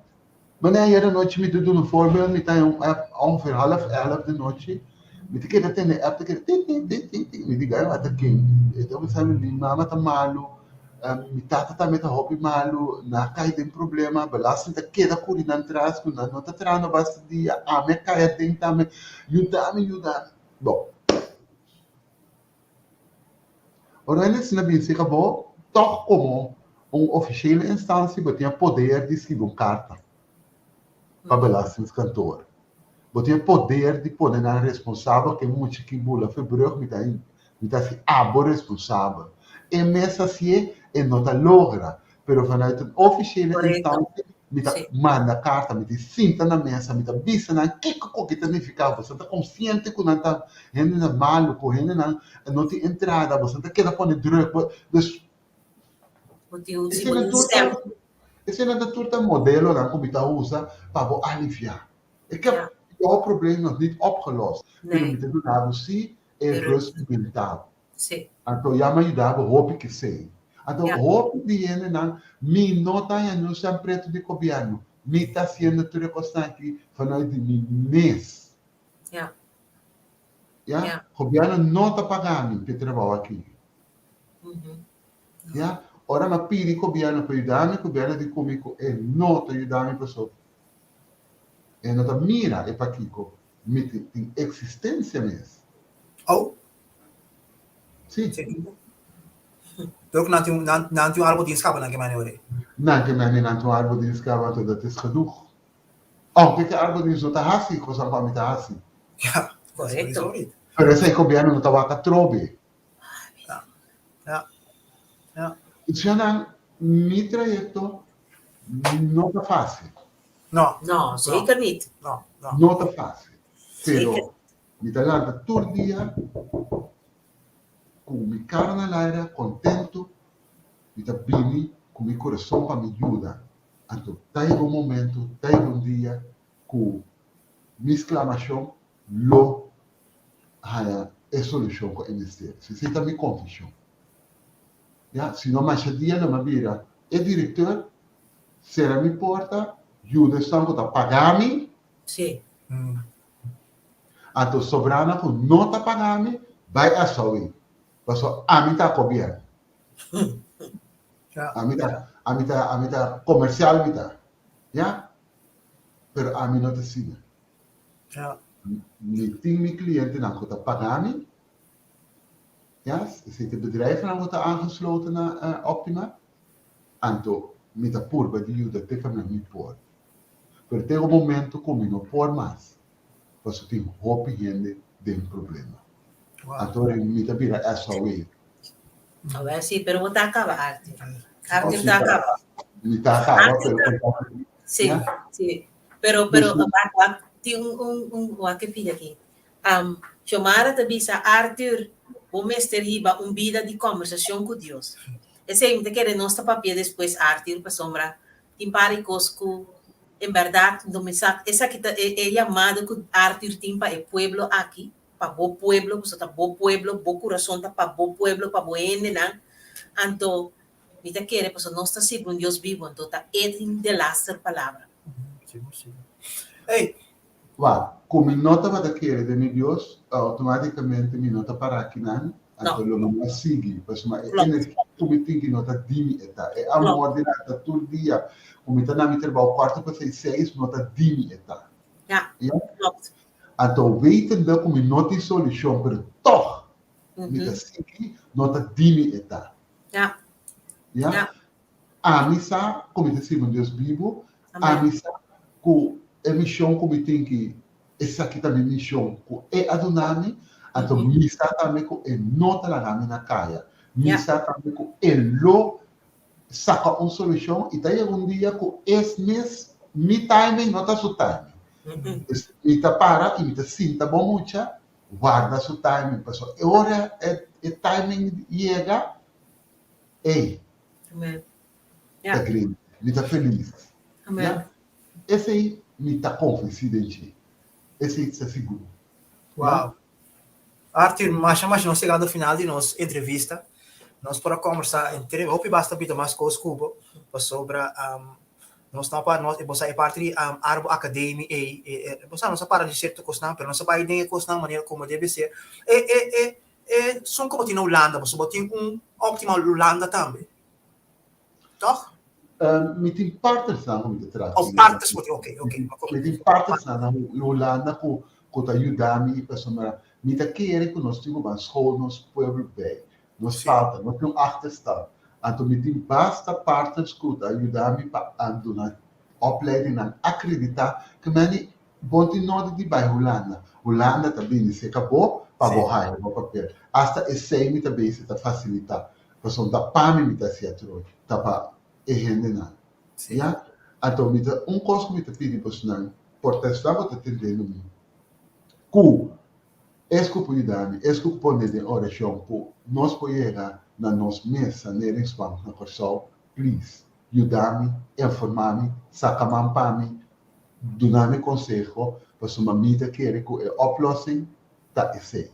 Manera ayer anochi mi ta duna un voorbeeld, mi ta haña un app ongeveer half elf di nochi, mi ta keda tende e app ta keda tin tin tin tin tin, mi di gai wak ta ken, e ta bisa mi mi mama ta malu, Mi tata tambe ta hopi malu, nan a kai den problema, belasting ta keda kuri nan tras ku nan no ta trahando basta dia, ami a kai aden tambe, yuda mi, yuda mi. Bon, ora hende asina bin serka bo, tòg komo un ofishele instansia bo tin e poder di skibi un karta pa belastingskantoor. Bo tin e poder di pone nan responsabel ke mucha ki bula Verbrug, mi ta Mi ta hasi abo responsabel. E mes hasié, e no ta logra. Pero vanuit un ofisiele instansia mi ta manda karta, mi ta sinta na mesa, mi ta bisa nan kiko ku aki ta nifiká. Boso ta konsiente ku nan ta hendenan malu, ku hendenan no tin entrada, boso ta keda pone druk. Dus, esei nan tur ta modelonan ku mi ta usa pa bo aliviá. Ik heb jouw probleem nog niet opgelost, pero mi ta duna bo sí e rust mental. Sí. Anto ya mi a yuda bo hopi kesei. Anto hopi di hendenan, mi no ta haña niun sèn pretu di gobièrnu. Mi ta hasiendo tur e kosnan aki vanuit di mi mes. Ja. Ya? Ja. Gobièrnu no ta paga mi p'e trabou aki. Ya? Ora mi a pidi gobièrnu pa yuda mi, gobièrnu di ku mi ku e no ta yuda mi pasobra e no ta mira e pakiko Mi tin existencia mes. Oh. Sí. Pero ku nan tin nan nan tin un arbodienst kaba nan ke mane ora ei. Nan ke mane nan tin un arbodienst kaba anto dat is genoeg. Aunke ke arbodienst no ta hasi kosa ku ami ta hasi. Ja, Correcto. Pero esei gobièrnu no ta wak atrobe. Ja. Ja. Ja. Dicianan, mi trayecto no ta fácil. No. No, zeker niet. No, no. No ta fácil. Pero Zeker. Mi ta lanta tur dia ku mi kara na laira, kontentu, mi ta bini ku mi kurason pa mi yuda. Anto ta yega un momentu, ta yega un dia ku mi sklamashon lo haña e solushon ku e mester. Esei ta mi konvikshon. Ya, si no masha dia lo mi a bira e direkteur, sera mi porta, yuda esnan ku ta paga mi. Sí. Anto sobranan ku no ta paga mi, bai SOE. Pasobra ami ta gobièrnu. Ami ta, ami ta, ami ta komersial mi ta. Ya? Pero ami no ta asina. Mi tin mi klientenan ku ta paga mi. Ya, esei ta bedrijfnan ku ta aangesloten na Optima. Anto mi ta purba di yuda te kaminda mi por. Pero te un momento ku mi no por mas, pasobra tin hopi hende den problema. Anto mi ta bira SOE. Awel si, pero bo ta kaba Arthur. Arthur ta kaba. Mi ta kaba, pero Si, si. Pero, pero, wak, wak, tin un, un, un, wak ke pidi aki. Um, Xiomara ta bisa, Arthur, bo mester hiba un bida di kòmbersashon ku Dios. Esei mi ta kere nos ta papia despues, Arthur, pasobra tin par di kos ku en bèrdat no mi sa. Esaki ta e, e yamado ku Arthur tin pa e pueblo aki, pa bo pueblo, pasobra ta bo pueblo, bo kurason ta pa bo pueblo, pa bo hendenan. Anto, mi ta kere pasobra nos ta sirbi un Dios bibu, anto ta e tin delaster palabra. Sigur, sigur. Ey, Wak, ku mi no tabata kere den mi Dios, outomátikamente mi no ta para akinan, anto lo mi no a sigui, pasobra e energia ku mi tin ki no ta di mi e ta. E amor di lanta tur dia ku mi ta na mi trabou kuarto pa seis seis no ta di mi e ta. Ja, klopt. Anto wetende ku mi no tin solushon, pero tòg mi ta sigui, no ta di mi e ta. Ja. Ja? Ami sa ku mi ta sirbi un Dios bibu, ami sa ku e mishon ku mi tin ki esaki ta mi mishon ku E a duna mi, anto mi sa tambe ku E no ta laga mi na kaya. Mi sa tambe ku E lo saka un solushon i ta yega un dia ku es mes mi timing no ta su timing. Pues mi ta para i mi ta sinta bon mucha warda su timing pasobra e ora e timing yega, ey, Amen. Ta grandi. Mi ta felis. Amen. Ya? Esei mi ta konvensí den dje. Esei ta sigur. Wow. Arthur, masha masha nos yegando final di nos entrevista. Nos por a kombersá entre hopi basta pita mas kos ku bo pasobra um, nos no pa nos bo sa e parti di um, Arbo Academy ei e, e, bo sa nos a para di sierto kosnan pero nos a bai den e kosnan manera komo debe ser. E e e E son ku bo tin na Hulanda, pasobra bo tin un Optima Hulanda tambe, tòg? Mi tin partnersnan ku mi ta traha. Oh, partners bo tin, oke, oke. Mi tin partnersnan na Hulanda ku ku ta yuda mi pasobra mi ta kere ku nos tin ku ban skol nos pueblo bei. Nos falta, nos tin un achterstand. Anto mi tin basta partners ku ta yuda mi pa duna opleidingnan akreditá ku meni Bo tin nodi di bai Hulanda. Hulanda ta bini serka bo pa bo haya bo papel. Asta esei mi ta besi ta fasilitá. Pasobra ta pa mi mi ta hasi atrobe, ta pa e hendenan. Ya? Anto mi ta un kos ku mi ta pidi bosonan, por ta esnan ku ta tendendo mi, ku es ku por yuda mi, es ku pone den orashon ku nos por yega na nos mes saneringsbank na Kòrsou, please, yuda mi, informá mi, saka man pa mi, Duna mi konseho pasobra mi ta kere ku e oplossing ta esei.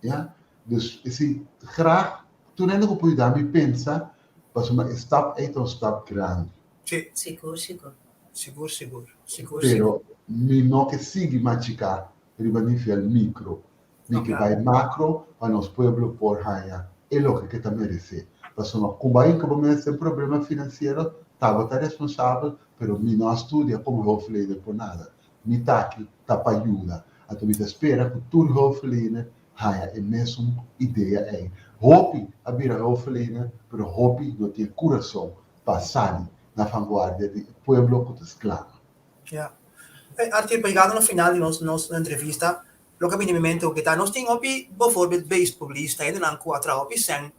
Ya? Dus esei graag tur hende ku por yuda mi pensa pasobra e stap ei ta un stap grandi. Si. Sigur, sigur. Sigur, sigur. Sigur, Pero mi no ke sigui machiká riba nivel mikro. Mi ke bai makro pa nos pueblo por haña e loke ke ta meresé. Pasobra ku bai hinka bo mes den problema finansiero, ta bo ta responsabel, pero mi no a studia komo hulpverlener por nada. Mi ta aki ta pa yuda. Anto mi ta spera ku tur hulpverlener haña e mesun idea ei. Hopi a bira hulpverlener, pero hopi no tin e kurason pa sali na vanguardia di e pueblo ku ta sklama. Ya. Arthur, pa yegando na final di nos nos entrevista, Loke a bini mi mente hopi ta nos tin hopi bovoorbeeld beisbolista, hendenan ku a traha hopi sèn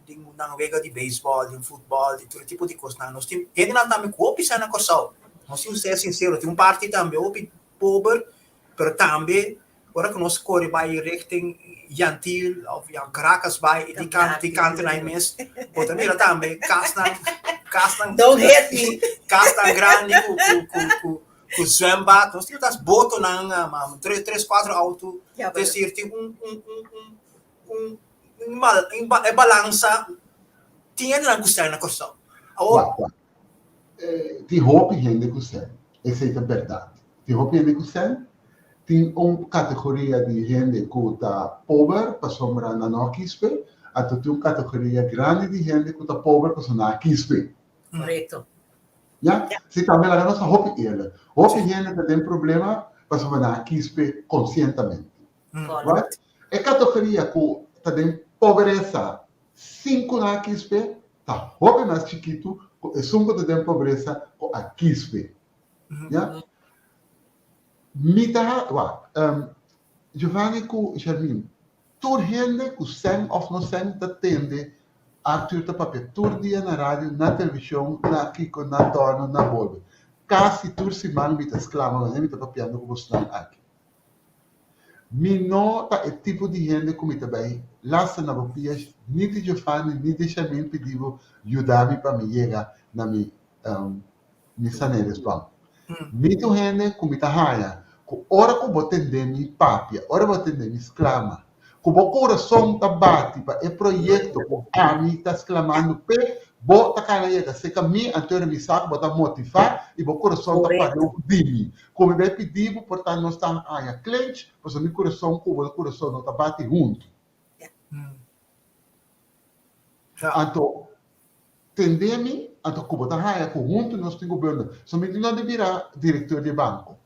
den nan wega di beisbòl, den futbòl, di tur e tipo di kosnan. Nos tin hendenan tambe ku hopi sèn na Kòrsou. Nos tin ku ser sinsero, tin un parti tambe hopi pober, pero tambe Ora ku nos kore bai richting Jan Thiel of Jan Caracas bai di kant di kant na mes, bo ta mira tambe kasnan kasnan Don't hit me. kasnan grandi ku ku ku ku ku zwembad. Nos tin tas botonan, tres tres kuater auto. Ja, pero Desir tin un un un un un un mal un e balansa tin hendenan ku sèn na Kòrsou. Awor Wak, wak. Tin hopi hende ku sèn, esei ta bèrdat. Tin hopi hende ku sèn, tin un kategoria di hende ku ta pober pasobra nan no a kis p'e, anto tin un kategoria grandi di hende ku ta pober pasobra nan a kis p'e. Korekto. Ya? Si tambe laga nos ta hopi eerlijk. Hopi hende ta den problema pasobra nan a kis p'e konsientamente. Right? E kategoria ku ta den pobresa sin ku nan a kis p'e ta hopi mas chikitu ku esun ku ta den pobresa ku a kis p'e. Ya? Mi ta, wak, Giovanni ku Sharmin, tur hende ku sèn òf no sèn ta tende Arthur ta papia tur dia na radio, na televishon, na kiko, na tòrno, na bolbe. Kasi tur siman mi ta sklama wanneer mi ta papiando ku bosnan aki. Mi no ta e tipo di hende ku mi ta bai lasta na bo pia ni di Giovanni ni di Sharmin pidi bo yuda mi pa mi yega na mi mi saneresbang. Mi ta un hende ku mi ta haña ku ora ku bo tende mi papia, ora bo tende mi sklama, ku bo kurason ta bati pa e proyekto ku ami ta sklamando p'e, bo ta kana yega serka mi, anto mi sa ku bo ta motivá i bo kurason ta pareu di mi. Ku mi bai pidi bo por ta nos ta haña klench, pasobra mi kurason ku bo kurason no ta bati huntu. Anto tende mi, anto ku bo ta haña ku huntu nos tin gobièrnu. So mi no di bira direktor di e banko.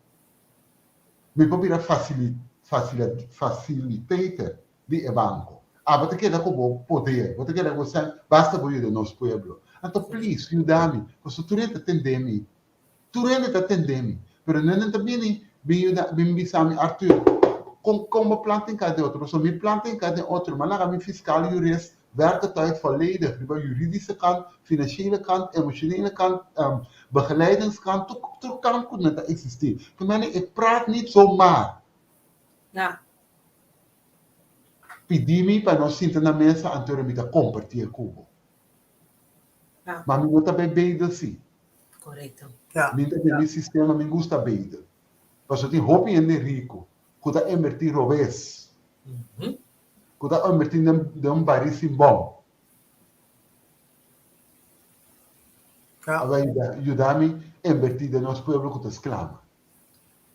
Mi por bira facilitator di e banco. Abo ta keda cu bo poder, bo ta keda cu bo sèn, basta bo yuda nos pueblo. Anto please, yuda mi, pasobra tur hende ta tende mi, tur hende ta tende mi, pero no hende ta bini bin yuda, bin bisa mi, Arthur, con con bo plan tin ka den otro? Pasobra mi plan tin ka den otro, mi a laga mi fiscal jurist werk het uit volledig riba juridische kant, financiële kant, emotionele kant, begeleidingskant, tur tur kant ku nan ta eksistí. Te mende e praat niet zomaar. Ja. Pidi mi pa nos sinta na mesa anto mi ta kompartí e ku bo. Ja. Ma mi no ta bai beidel sí. Korekto. Ja. Mi ta den mi sistema mi gusta beidel. Pasobra tin hopi hende riku ku ta invertí robes. Ku ta invertí den un barí sin bòm. Ja. A bai yuda mi invertí den nos pueblo ku ta sklama.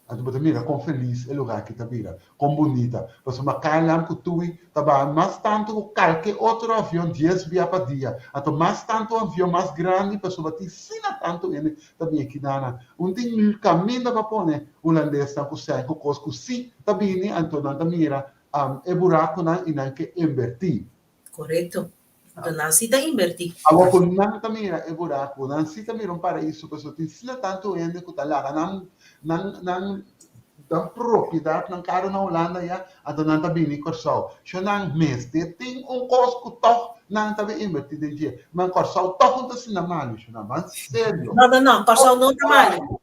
Anto bo ta mira kon felis e lugá aki ta bira, kon bunita. Pasobra KLM ku TUI ta baha mas tantu ku kalke otro avion dies bia pa dia. Anto mas tantu avion mas grandi pasobra tin asina tantu hende ta bini aki-nan. Un tin kaminda pa pone hulandesnan ku sèn ku kos ku si ta bini anto nan ta mira e burakunan i nan ke invertí. Korekto. Anto nan si ta invertí. Awor ku nan ta mira e buraku, nan si ta mira un paraiso pasobra tin asina tantu hende ku ta laga nan nan nan nan propiedat, nan karo na Hulanda ya, anto nan ta bini Kòrsou. Sho nan mester tin un kos ku tòg nan ta bin invertí den dje. Ma Kòrsou tòg no ta asina malu, sho nan. Ban serio. No, no, no. Kòrsou no ta malu.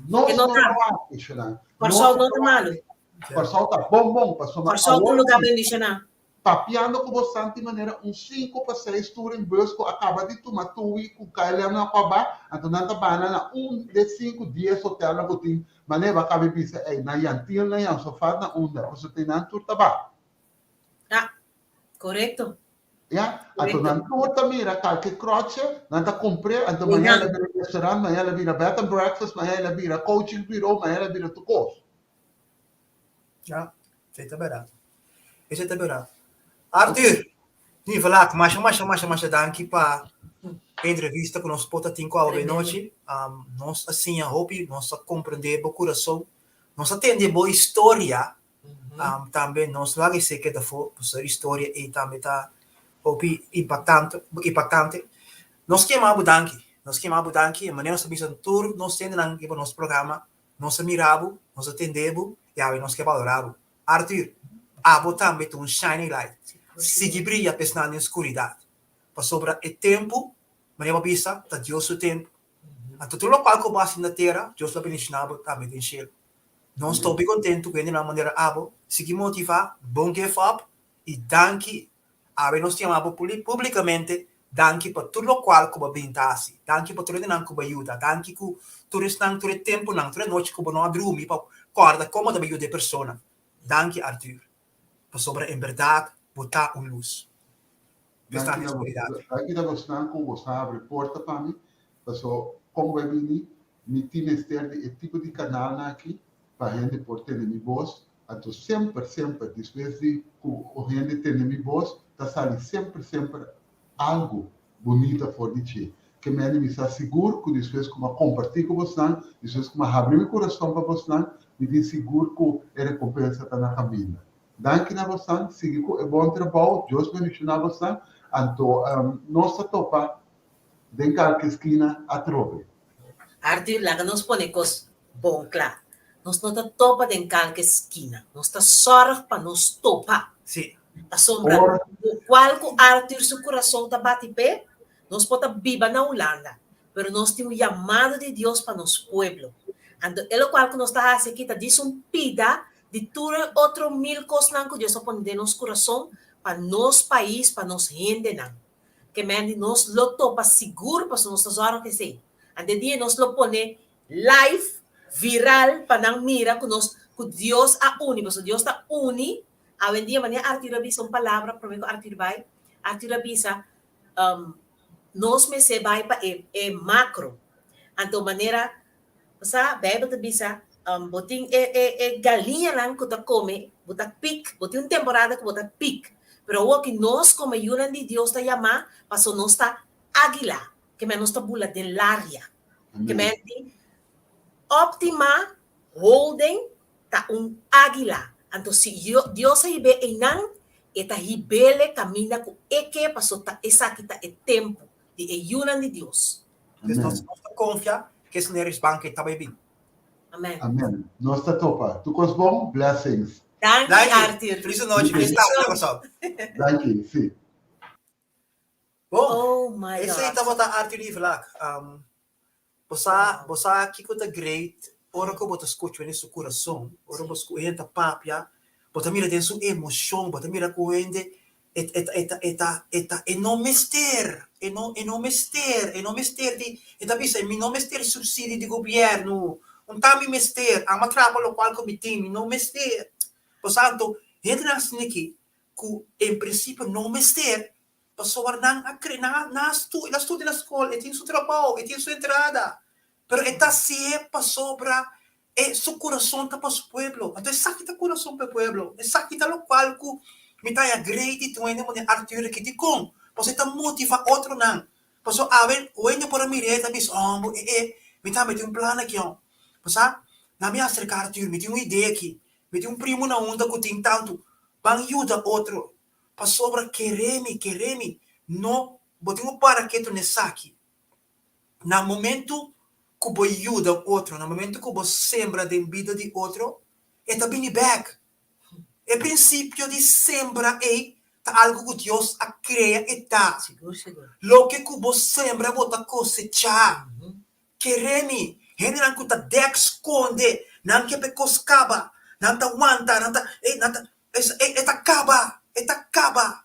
Nos E no no ta. ta wak, sho nan. Kòrsou no ta malu. Kòrsou ta bon bon pasobra Kòrsou ta un awor lugá si bendishoná. Papiando ku bo santi manera un sinku pa seis touringbus ku a kaba di tuma Tui ku KLM nan ku a ba, anto nan ta bana na un de sinku dies hotelnan ku tin, manera bo a kaba di bisa ei, na Yantil, na Jansofat, na unda, pasobra te nan tur ta ba. Ja, korekto. Ya, anto Korekto. nan tur ta mira kalke kròtje, nan ta kumpr'é, anto I mañana nan. el a bira restaurant, mañana el a bira bed and breakfast, mañana el a bira coaching bureau, mañana el a bira tur kos. Ja, esei ta bèrdat. Esei ta bèrdat. Arthur, Nivelak, masha, masha, masha, masha danki pa e entrevista ku nos por ta tin ku awe benochi. Nos a siña hopi, nos a komprendé bo kurason, nos a tende bo historia, tambe nos lo a esei keda afó, pasobra e historia ei tambe ta hopi impaktante, impaktante. Nos ke yama bo danki, nos ke yama bo danki, e manera nos ta bisa tur nos hendenan riba nos programa, Nos a mira bo, nos a tende bo i awe nos ke balora bo. Arthur, abo tambe ta un shining light. Sigui bria pa esnan den skuridat. Pasobra e tempu, manera bo a bisa, ta Dios su tempu. Anto tur lokual ku bo hasi na tera, Dios lo bendishoná bo tambe den shelu. Nos ta hopi kontentu ku hendenan manera abo. Sigui motivá, bon give up i danki. Awe nos ta yama bo públikamente danki pa tur lokual ku bo a bin ta hasi. Danki pa tur esnan ku bo a yuda. Danki ku tur esnan, tur e tempunan, tur e nochi ku bo no a drumi pa kòrda kon bo ta bai yuda e persona. Danki Arthur, pasobra en bèrdat bo ta un lus. Dios ta Danki den na skuridat. Danki na bosnan ku bos a habri porta pa mi, paso kon bai bini mi tin mester di e tipo di kanalnan aki pa hende por tende mi bos, anto semper semper despues di ku un hende tende mi bos ta sali semper semper algu bunita for di dje. Ke mende mi sa sigur ku despues ku mi a kompartí ku bosnan, despues ku mi a habri mi kurason pa bosnan, mi tin sigur ku e rekompensa ta na kaminda. Danki na bosnan, sigui ku e bon trabou, Dios bendishoná bosnan, anto nos ta topa den kalke skina atrobe. Arthur, laga nos pone kos bon kla. Nos no ta topa den kalke skina. Nos ta sòrg pa nos topa. Sí. Pasobra Ora. lokual ku Arthur su kurason ta bati p'e, nos por ta biba na Hulanda, pero nos tin un yamado di Dios pa nos pueblo. Anto e lokual ku nos ta hasi aki ta dis un pida di tur e otro mil kosnan ku Dios a pone den nos kurason pa nos pais, pa nos hendenan. Ke men di nos lo topa sigur pasobra nos ta zòrg esei. Ante dia nos lo pone live, viral pa nan mira ku nos ku Dios a uni pasobra Dios ta uni awendia manera Arthur a bisa un palabra prome ku Arthur bai Arthur a bisa nos mester bai pa e e macro anto manera sa Bijbel ta bisa bo tin e e e galiñanan ku ta kome bo ta pik bo tin un temporada ku bo ta pik pero awoki nos komo yunan di Dios ta yama pasobra nos ta águila ke men nos ta bula den laria. Ke men di Optima Holding ta un águila. Anto si Dios a hib'é einan, e ta hib'ele kaminda ku e ke paso ta esaki ta e tempu di e yunan di Dios. Pues nos ta konfia ku e Sneris Bank ta bai bin. Amen. Amen. Nos ta topa. Tur kos bon. Blessings. Danki Arthur. Felis nochi. Felis tardi na Kòrsou. Danki. Si. Bon, Oh my esei God. tabata Arthur Nivelak. Bo sa, bo sa kiko ta great ora ku bo ta skucha hende su kurason, ora bo sku hende ta papia, bo ta mira den su emoshon, bo ta mira ku hende e e ta e ta e ta e ta e no mester, e no e no mester, e no mester di, e ta bisa mi no mester supsidio di gobièrnu, un ta mi mester, amo a traha pa lokual ku mi tin, mi no mester. Bo sa anto hendenan asina aki ku en prinsipio no mester, pasobra nan a kre, nan a, nan a stu, el a studia na skol, e tin su trabou, e tin su entrada, pero e ta hasié pasobra e su kurason ta pa su pueblo. Anto esaki ta kurason pa e pueblo, esaki ta lokual ku mi ta haña grei di tin un hende manera Arthur aki. Dikon? Pasobra e ta motivá otronan. Pasobra awe un hende por a mir'é e ta bisa, Homber, e e, mi tambe tin un plan aki, hom. Bo sa, nan mi aserká Arthur, mi tin un idea aki, Mi tin un primu na unda ku tin tantu. Ban yuda otro. Pasobra kere mi, kere mi, no, bo tin ku para ketu n'esaki. Na momentu ku bo yuda un otro, na momentu ku bo sembra den bida di otro, e ta bini bèk. E prinsipio di sembra ei ta algu ku Dios a krea e ta. Loke ku bo sembra bo ta kosechá. Kere mi, hendenan ku ta dèk skonde, nan ke pa e kos kaba, nan ta wanta, nan ta, e, nan ta, e, e ta kaba, e ta kaba,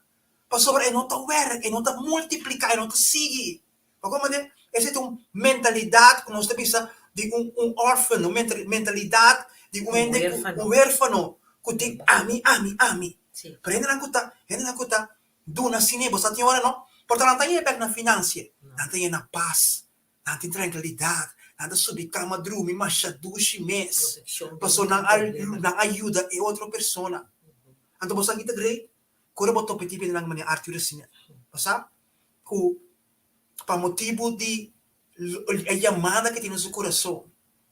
pasobra e no ta wèrk, e no ta multipliká, e no ta sigui. Bo komprendé? Esei ta un mentalidat ku nos ta bisa di un un orphan, un mentalidat di un hende ku, un wérfano, ku tin ami, ami, ami. Pero hendenan ku ta, hendenan ku ta duna asina, bo sa tin ora no, por ta nan ta yega bèk na finansia, nan ta yega na pas, Nan tin trankilidat, nan ta subi kama drumi masha dushi mes, pasobra nan a nan a yuda e otro persona. Anto bo sa ki ta great? Ku ora bo topa e tipo di nan manera Arthur a siña. Bo sa ku pa motibu di e yamada ke tin den su kurason,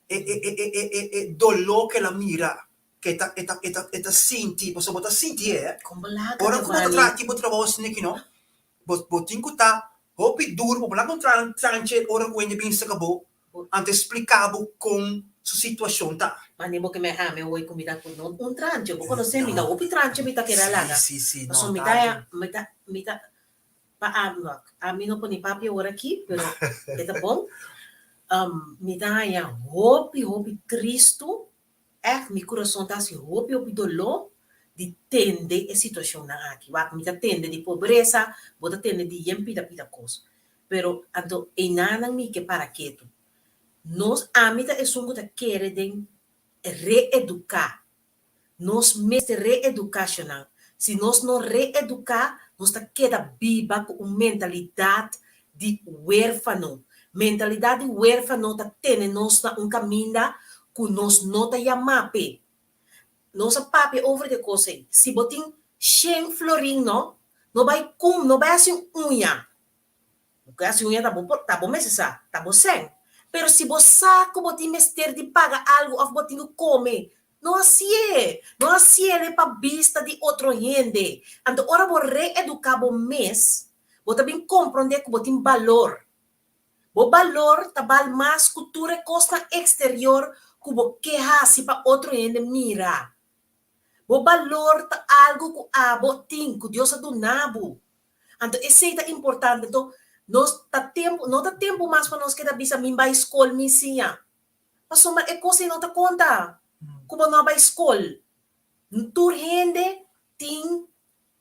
e e e e e e doló ke el a mira, ke e ta e ta e ta e ta sinti, pasobra bo ta sinti e, ora ku bo ta traha tipo trabou asina ki no, Bo bo tin ku ta hopi duru bo por laga un tran tranche ora ku hende bin saka bo anto e splika bo kon su situashon ta. Mane bo ke me ame hoy ku mi ta ku no un tranche bo konosé mi ta hopi tranche mi ta kere laga Si si si no pasobra mi ta mi ta mi ta pa ami wak ami no por ni papia ora aki pero e ta bon mi ta haña hopi hopi tristu ègt mi kurason ta hasi hopi hopi doló. di tende e situashonnan aki. Wak, mi ta tende di pobresa, bo ta tende di yen pida pida kos. Pero anto einanan mi ke para ketu. Nos, ami ta esun ku ta kere den reeduká. Nos mester reeduká shonnan. Si nos no reeduká, nos ta keda biba ku un mentalidat di wérfano. Mentalidat di wérfano ta tene nos na un kaminda ku nos no ta yamá p'e. Nos a papia over di e kos ei. Si bo tin shen florin no, no bai kum, no bai hasi un uña. Bo ke hasi uña ta bo por, ta bo mester sa, ta bo sèn. Pero si bo sa ku bo tin mester di paga algu òf bo tin ku kome, no hasié. No hasié pa bista di otro hende. Anto ora bo reeduká bo mes, bo ta bin komprondé ku bo tin balor. Bo balor ta bal mas ku tur e kosnan eksterior ku bo ke hasi pa otro hende mira. Bo balor ta algu ku abo tin, ku Dios a duna bo. Anto esei ta importante. Anto nos ta tempu, no ta tempu mas pa nos keda bisa mi bai skol, mi siña. Pasobra e kos ei no ta konta ku bo no a bai skol. Tur hende tin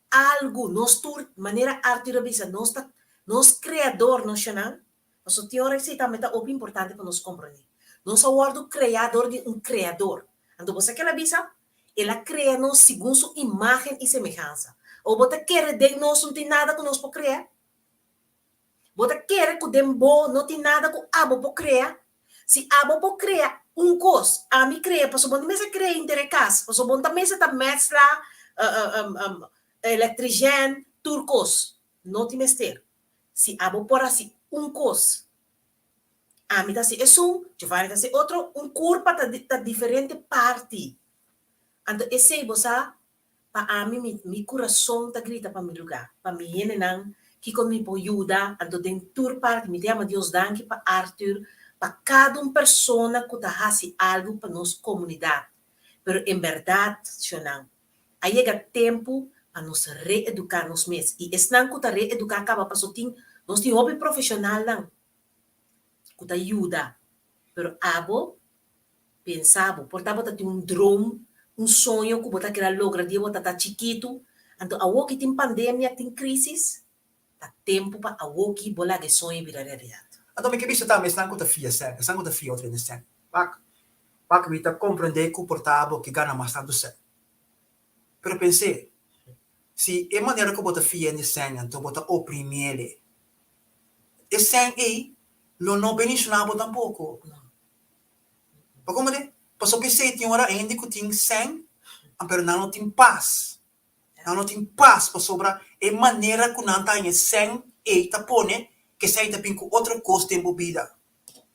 algu, nos tur, manera Arthur a bisa, nos ta, nos creador, nos shonnan, pasobra tin ora esei tambe ta hopi importante pa nos comprende. Nos a wordo crea dor di un creador. Anto bo sa kel a bisa? El a crea nos segun su imagen y semehansa. O bo ta kere den nos no tin nada cu nos por crea? Bo ta kere ku den bo no tin nada ku abo por krea? Si abo por krea un kos, ami krea, pasobra bo no mester krea henter e kas, pasobra bo no ta mester ta mèsla, elektrishèn, tur kos. No tin mester. Si abo por hasi un kos, ami ta hasi esun, Giovanni ta hasi otro, un kurpa ta diferente parti. Anto esei bo sa Pa ami mi mi kurason ta grita pa mi lugá, pa mi hendenan, kiko mi por yuda, anto den tur parti mi ta yama Dios danki pa Arthur, pa kada un persona ku ta hasi algu pa nos komunidat. Pero en bèrdat, shonnan, a yega tempu pa nos reeduká nos mes, i esnan ku ta reeduká kaba paso tin nos tin hopi profeshonalnan ku ta yuda, pero abo Pensa bo, por ta bo ta tin un droom, un soño ku bo ta keda logra dia bo ta ta chikitu, anto awoki tin pandemia, tin crisis, ta tempu pa awoki bo laga e soño bira realidat. Anto mi ke bisa tambe esnan ku ta fia sèn, esnan ku ta fia otro hende sèn. Wak, wak mi ta komprendé ku por ta bo ke gana mas tantu sèn. Pero pens'é, si e manera ku bo ta fia hende sèn anto bo ta oprimié e sèn ei lo no bendishoná bo tampoko. Pa como de? Pasobra p'esei tin ora hende ku tin sèn, pero nan no tin pas. Nan no tin pas pasobra e manera ku nan ta haña e sèn ei ta pone ku esei ta bin ku otro kos den bo bida.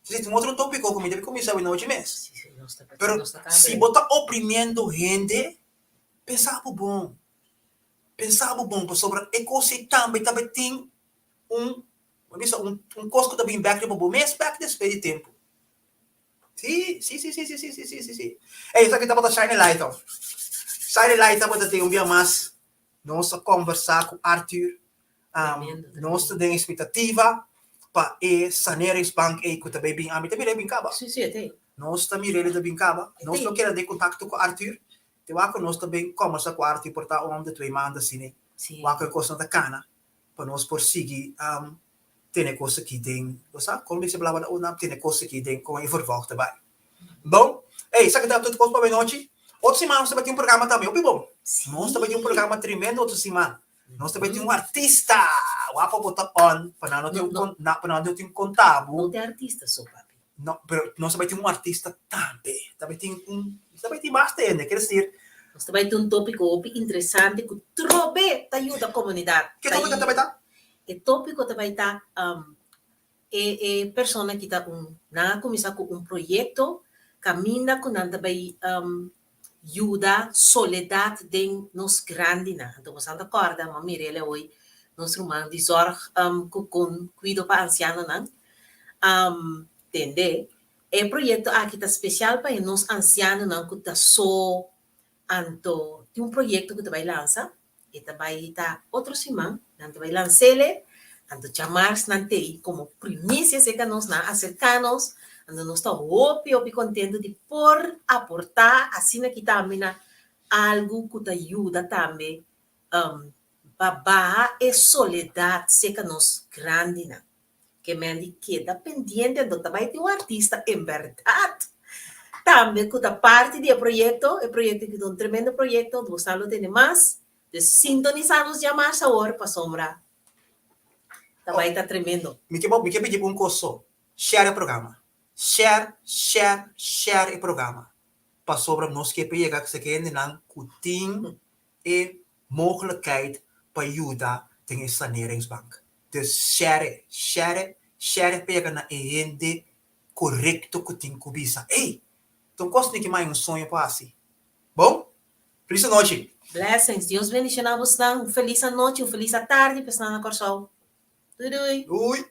Esei ta un otro tópiko ku mi debe kuminsá awinochi mes. Pero si bo ta oprimiendo hende, pensa bo bon. Pensa bo bon pasobra e kos ei tambe ta bai tin un, bo bisa un kos ku ta bin bèk riba bo mes bèk despues di tempu. Sí, sí, sí, sí, sí, sí, sí, sí, sí, sí. Ey, esaki tabata Shine a Light of. Shine a Light tabata tin un bia mas. Nos a conversa cu Arthur. Nos ta den expectativa pa e saneringsbank ey cu ta bay bin. Ami ta mira e bin caba. Sí, sí, e ta ey. Nos ta mira e ta bin caba. Nos lo keda den contacto cu Arthur. Te wak cu nos ta bin conversa cu Arthur por ta om de twee maanden asina ey. Wak cu e cosnan ta cana. Pa nos por sigui tene kos aki den, bo sa, kon bisa palabra na una, tene kos aki den kon e vervolg ta bai. Bon, ey, esaki ta tur kos pa awenochi. Otro siman nos ta bai tin un programa tambe hopi bon. Nos ta bai tin un programa tremendo otro siman. Nos ta bai tin un artista. Wak bo ta on, pa nan no tin un, pa nan no tin konta bo. No tin artista so, papi. No, pero nos ta bai tin un artista tambe. Ta bai tin un, ta bai tin basta hende, quiere decir. Nos ta bai tin un tópiko hopi interesante ku trobe ta yuda komunidat. Ke tópiko ta bai ta? E tópiko ta bai ta e e persona ki ta un, nan a kuminsá ku un proyekto kaminda ku nan ta bai yuda soledat den nos grandinan. Anto bosan ta kòrda, m'a mir'el awoy, nos ruman di zòrg ku kon kuido pa ansianonan. Tende, e proyekto aki ta spesial pa e nos ansianonan ku ta so. Anto tin un proyekto ku ta bai lansa, e ta bai ta otro siman, nan ta bai lans'el, anto djamars nan t'ei komo primisia serka nos, nan a aserká nos, anto nos ta hopi hopi kontentu di por aportá asina ki tambe na. algu ku ta yuda tambe pa baha e soledat serka nos grandinan. Ke men di keda pendiente anto ta bai tin un artista en bèrdat tambe ku ta parti di e proyekto, e proyekto ki ta un tremendo proyekto, bo sa lo tende mas, dus sintonisá nos djamars awor pasobra ta bai ta tremendo. Mi ke mi ke pidi bo un kos so, share e programa, share, share, share e programa pasobra nos ke pa yega seke hendenan ku tin e mogelijkheid pa yuda den e saneringsbank. Dus share, share, share pa yega na e hende korekto ku tin ku bisa, ey, ta un kos niki mai un soño pa hasi. Bon? Felis anochi! Blessings. Dios bendiciona bosnan. Un felis anochi, un felis atardi pa esnan na Kòrsou. Doei doei. Doei!